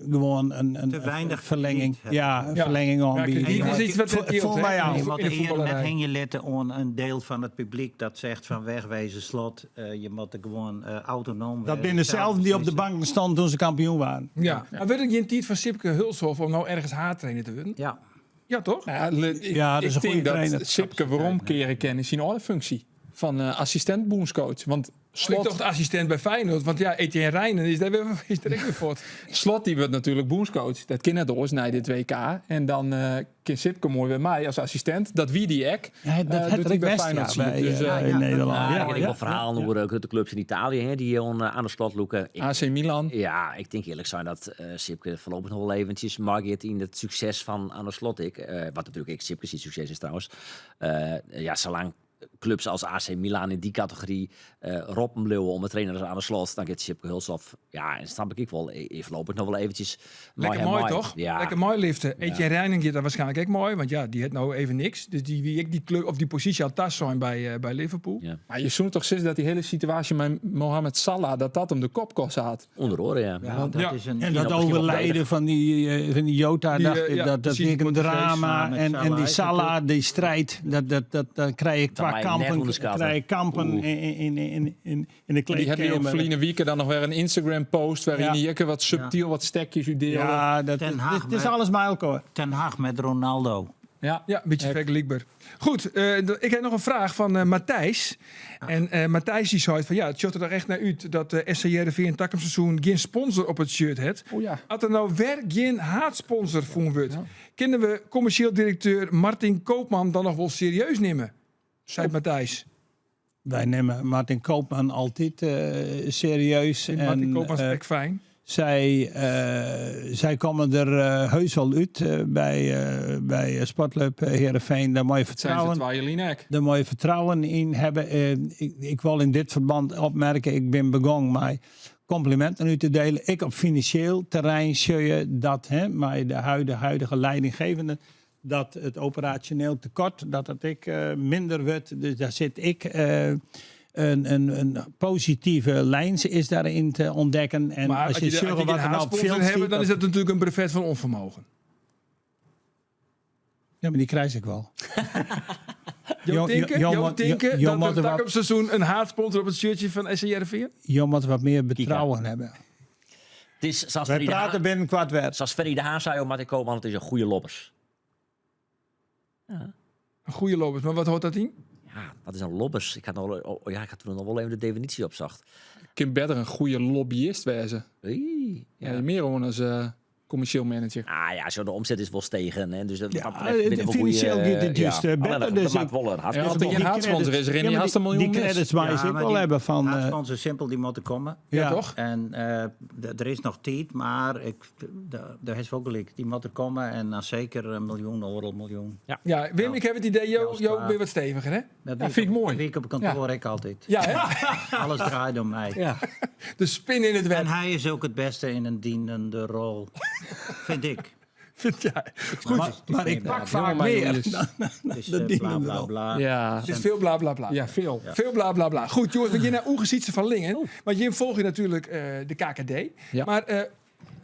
gewoon een Te weinig verlenging. krediet hebben. Ja, een verlenging Ja, aanbieden. krediet is iets wat het Voor mij hè? aan. Je In moet de hier net voetballerij. heen je letten aan een deel van het publiek dat zegt van wegwezen slot. Je moet er gewoon autonoom Dat wezen. binnen dezelfde die op de bank stonden toen ze kampioen waren. Ja. Maar werd het geen tijd van Sipke Hulshoff om nou ergens haartrainer te worden? Ja. Ja, toch? Nou ja, ik, Ja, dat is ik een goede denk dat trainer. Sipke waarom keren kennen is zijn oude functie van assistent bondscoach. Want Slot. Ik Slot, dacht assistent bij Feyenoord, want ja, Etienne Reijnen is daar weer, is er ook weer voort. Slot die wordt natuurlijk bondscoach. Dat kan net oors na dit WK. En dan kan Sipke mooi bij mij als assistent. Dat wie die ek. Ja, dat had doet hij ik bij best, Feyenoord ja, zien. bij, Dus, in Nederland. Ja, Ja, ik ken ja. wel verhalen over grote clubs in Italië hè, die aan de slot loeken. AC Milan. Ja, ik denk eerlijk zijn dat Sipke voorlopig nog wel eventjes margeert in het succes van aan de slot. Ik, wat natuurlijk ik Sipke zijn succes is trouwens. Ja, zolang clubs als AC Milan in die categorie roppen bleeuwen om de trainer aan de slot, dan gaat Sipke Hulshoff. Ja, en snap ik wel. Voorlopig nog wel eventjes. Lekker mooi, toch? Ja. Lekker mooi liften. Etienne Reijnen gaat dat waarschijnlijk ook mooi, want ja, die heeft nou even niks. Dus die wie ik die club of die positie had tas zijn bij Liverpool. Ja. Maar je zoekt toch sinds dat die hele situatie met Mohamed Salah, dat dat hem de kop kost had. Onder oren, ja. Ja, dat Ja. is een, En dat misschien wel overlijden van die Jota, Die, dacht ik, ja, dat precies, vind ik een die Portugees. drama. Mohamed En Salah die is Salah, natuurlijk- die strijd, dat krijg ik Dat qua mag je net kampen, onderschatten. krijg ik kampen Oeh. in de Die hebben ook kleedkamer. verleden weken dan nog weer een Instagram post waarin Ja. hij ook wat subtiel wat stekjes u deelde. Ja. Ja, dat Ten is, Hag het is met- alles bij elkaar. Ten Hag met Ronaldo. Ja, een beetje vergelijkbaar. Goed, ik heb nog een vraag van Matthijs. En Matthijs die zei van ja, het ziet er toch echt naar uit dat de SC Heerenveen takkensseizoen geen sponsor op het shirt heeft. Oh ja. Als er nou weer geen haatsponsor voor wordt, kunnen we commercieel directeur Martin Koopman dan nog wel serieus nemen? Zei Matthijs. Wij nemen Martin Koopman altijd serieus. Vindt Martin En, Koopman is echt fijn. Zij komen er heus wel uit bij Sportclub Heerenveen. Daar moet je Zijn ze vertrouwen, twaaielinek. daar moet je vertrouwen in hebben. Ik wil in dit verband opmerken, ik ben begonnen met complimenten nu te delen. Ik op financieel terrein zie je dat, hè, maar de huidige leidinggevende, dat het operationeel tekort, dat ik minder wordt. Dus daar zit ik... Een positieve lijn is daarin te ontdekken. En Maar als als je je, de, ziet als je wat geen er nou op haatsponsor veld hebben, ziet, dan is dat natuurlijk een brevet van onvermogen. Ja, maar die krijg ik wel. Jo denken, jo denken dat er takkensseizoen een haatsponsor op het shirtje van SC Heerenveen? Je moet wat meer betrouwen hebben. Het is, zoals Wij Ferry de praten Haan, binnen kwart werd. zoals Ferry de Haan zei, Martin Koopman, het is een goede lobbers. Een goede lobbers, maar wat hoort dat in? Ja, wat is een lobbers? Ik had nog, oh, ja, ik had toen nog wel even de definitie op zacht. Kim beter een goede lobbyist wezen. Oei, Ja. ja. meer gewoon als commercieel manager. Ah ja, zo de omzet is wel stegen. Hè? Dus dat Ja, dat betreft binnen wel financieel goeie, gaat het juist, ja. beter, Alleen, dus dat maakt ik- wel een Ja, hartstikke als er geen haatsponsor is, René maar haast een miljoen Die mis. credits maar Ja, ik maar wel die hebben van... Haatsponsor simpel, die moeten komen. Ja, toch? En er is nog tijd, maar daar is ook gelijk. Die moeten komen en dan zeker 1 miljoen, oorlog miljoen. Ja, Wim, ik heb het idee, Jo, Ja, Jo, ben wat steviger, hè? Dat Ja, vind ik mooi. Week op kantoor, ik altijd. Ja, hè? Alles draait om mij. Ja. De spin in het web, En hij is ook het beste in een dienende rol, vind ik. vind jij. Goed, Maar ik pak vaak mijn meer. jongens. Het is Dat bla dienende bla rol. bla. Ja. het is veel bla bla bla. Ja, veel. Veel bla bla bla. Goed, jongens, we gaan naar Oege Sietse van Lingen. Want Jim volg je natuurlijk de KKD. Ja. Maar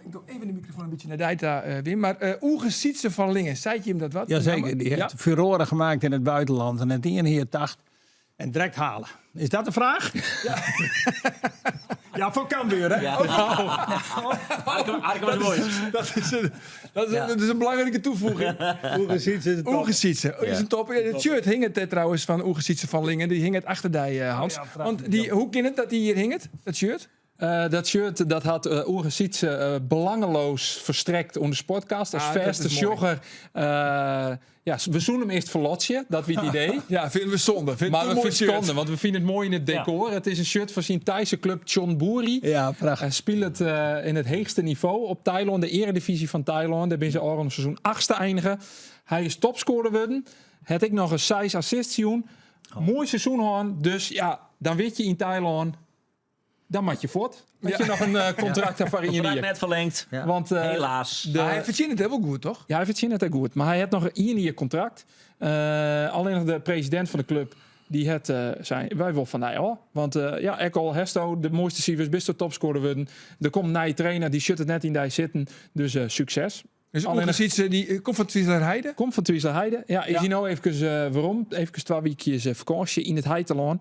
ik doe even de microfoon een beetje naar Dijta, Wim. Maar Oege Sietse van Lingen, zei je hem dat wat? Jazeker, die heeft Ja. furoren gemaakt in het buitenland. En het een hier tacht en direct halen. Is dat de vraag? Ja, ja voor Cambuur, hè? Ja. Harke was mooi. Dat is een belangrijke toevoeging. Oege Sietse is een top. Oege Sietse is een top. Het shirt hing het trouwens van Oege Sietse van Lingen. Die hing het achter die, Hans. Ja, prachtig. Want die, hoe kan het dat die hier hing het, dat shirt? Dat shirt dat hat Oege Sietse belangeloos ferstrekt oan de Sportcast. As Ah, dat fêste is moai. sjogger. Ja, we soene him earst ferlotsje, dat wie it idee. Ja, fine we sonde. Vind Mar it we in moai fine it shirt. skande, want we fine it moai yn it dekor. It is in shirt fan syn Thaise klup Chonburi. Ja, prachtich. Hy spilet yn it heechste nivo op Tailân, de earedivyzje fan Tailân. Dêr binne se ôfrûne seizoen achtste einige. Hy is topscorer wurden. Hat ek noch ris seis assists jûn. Moai seizoen hân, dus ja, dan wit je yn Tailân, dan moat je fuort. As je noch in kontrakt ha foar ien Kontrakt jier. net ferlingd. Ja. Want, Helaas. Maar hy fertsjinnet it wol goed, toch? Ja, hy fertsjinnet it goed. Mar hy hat noch ien jier kontrakt. Allinnich de presidint fan de klup dy hat sein, wy wolle fan dy ôf. Want ja, ek al hasto de moaiste sifers, bisto topscorer wurden. Der komt in nije trainer, dy sjocht it net yn dy sitten. Dus sukses. Dus Allinnich- Oege Sietse, dy komt fan Twizelerheide? Komt fan Twizelerheide. Ja, is Ja. hy no efkes werom. Efkes twa wykjes fakânsje yn it heitelân.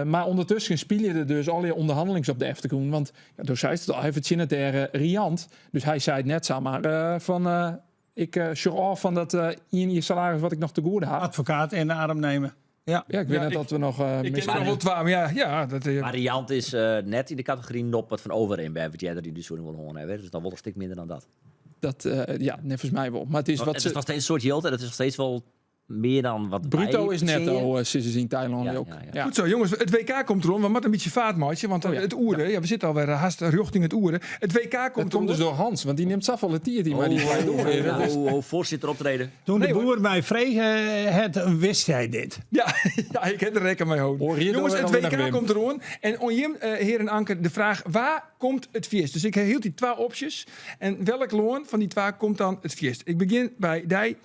Mar ûndertusken spylje der dus allegear ûnderhannelings op de eftergrûn. Want ja, do seist it al, hy fertsjinnet dêr riant. Dus hy seit net samar fan ik sjoch ôf fan dat ien jier salaris wat ik noch te goede ha. Advokaat in de arm nemen. Ja. Ja, ik wit Ja, net dat we noch Ik ken miskien er noch wol twa, mar ja, ja, dat, Mar riant is net yn de kategory Noppert Van Overeem, wêr't we it earder yn de útstjoering wol hân hawwe. Dus dan wol in stik minder dan dat. Dat, ja, neffens my wol. Mar it is Want wat it se is noch steeds in soad jild en it is noch steeds wol mear dan wat Bruto wy is netto, fertsjinje. sizze se yn Tailân Ja, ook. ja, ja. Ja. Goed zo, jongens, it WK komt deroan. We moatte in bytsje faart meitsje, want Oh ja. it oere, ja, we sitte alwer hast rjochting it oere. It WK komt Dat komt dus deroan. troch Hans, want dy nimt safolle tiid yn mei dy Oh, pleidoaien. Dat is- oh, oh, foarsitter optreden. Toen Nee, de hoor. boer mij frege het, wist hij dit. Ja, ja, ik heb er rekken mei holden. Hoor hier Jongens, door it allinnich WK Wim. komt deroan. En oan jim, heren Anker, de fraach: wêr komt it fierst? Dus ik hield dy twa opsjes. En welk lân fan dy twa komt dan it fierst? Ik begjin by dy.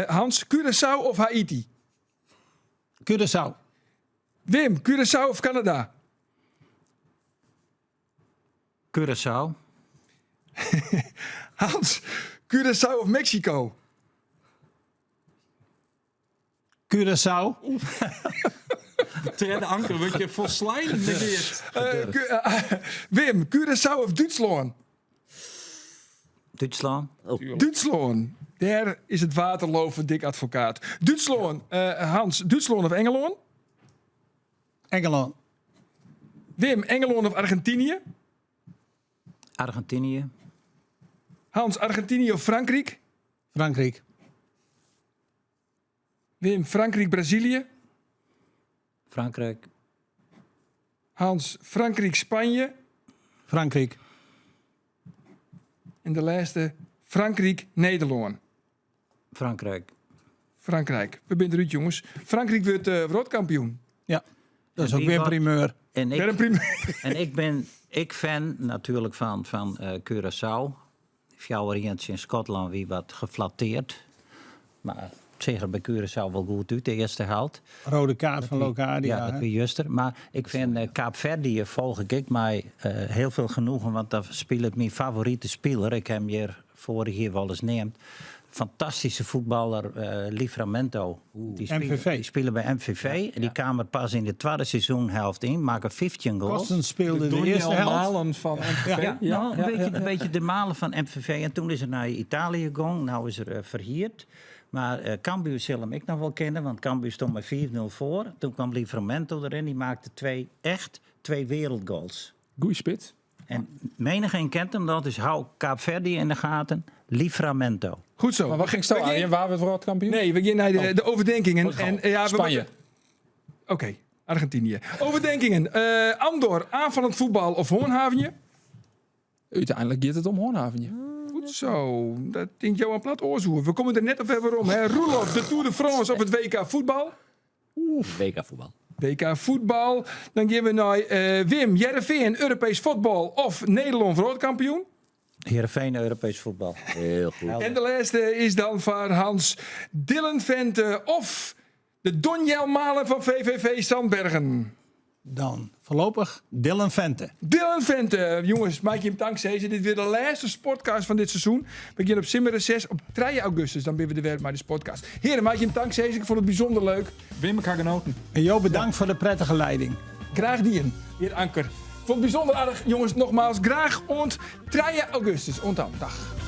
Hans, Curaçao of Haiti? Curaçao. Wim, Curaçao of Kanada? Curaçao. Hans, Curaçao of Mexico? Curaçao. Tredde Anker wurdt je folslein negeard. Wim, Curaçao of Dútslân? Dútslân. Dútslân. Dêr is it Waterloo foar Dick Advocaat. Dútslân, Hans, Dútslân of Ingelân? Ingelân. Wim, Ingelân of Argentinië? Argentinië. Hans, Argentinië of Frankryk? Frankryk. Wim, Frankryk, Brazilië? Frankryk. Hans, Frankryk, Spanje? Frankryk. En de lêste, Frankryk, Nederlân. Frankryk. Frankryk. We binne derút, jonges. Frankryk wurdt wrâldkampioen. Ja, dat is En ook wie weer wat- primeur. En Weer ik, in primeur. en ik bin ek fan natuerlik fan Curaçao. 4-1 tsjin Skotlân wie wat geflatteerd. Mar it seach der by Curaçao wol goed út, de earste helte. Rode kaart fan Locadia. Ja, dat hè? wie juster. Mar ik fyn Kaapverdië folge ik ek mei hiel folle genoegen, want dêr spilet myn favorite spiler. Ik ha him hjir foarich jier wolris neamd. Fantastyske fuotballer Livramento. Dy MVV. Dy spile by MVV en dy kaam der pas yn de twadde seizoenhelft yn, makke 15 goals. Kosten speelde de Donyell eerste helft. Malen fan MVV. Ja, nou, in bytsje de Malen fan MVV. En toen is er nei Italië gong, no is er ferhierd. Mar Cambuur sil him ek noch wol kenne, want Cambuur stond mei 5-0 foar. Toen kwam Livramento deryn, dy maakte twee, echt twee wereldgoals. Goeie spits. En menigeen kent him dat, dus hou Kaapverdië yn de gaten. Livramento. Goed zo. Mar wat gyngsto, We gaan- Arjen? Wa wurdt wrâldkampioen? Nee, we gean nei de overdenkingen. Portugal. En, ja, we Spanje. moeten- Oké, Argentinië. Overdenkingen. Andor, aanvallend voetbal of Hoornhaventje? Uteinlik giet it om Hoornhaventje. Goed zo. Dat tinkt Johan Plat oars oer. We komme der net op werom. Hè. Roelof, de Tour de France of it WK voetbal? WK voetbal. WK voetbal. Dan gean we nei Wim, Hearrenfean, Europees voetbal of Nederlân wrâldkampioen? Hearrenfean, Europees voetbal. Hiel goed. En de lêste is dan foar Hans Dylan Vente of de Donyell Malen fan VVV Zandbergen. Dan voorlopig Dylan Vente. Dylan Vente. Jonges, mag ik jim tank sizze. Dit wie de lêste sportcast fan dit seizoen. We gean op simmerreses op 3 augustus. Dan binne we der wer mei de sportcast. Heren, mag ik jim tank sizze. Ik fûn it bysûnder leuk. Wim, ik ha genoten. En Jo bedankt foar de prettige leiding. Graach dien, hear Anker. Fûn it bysûnder aardich. Jonges, nogmaals, graach oant 3 augustus. Oant dan. Dag.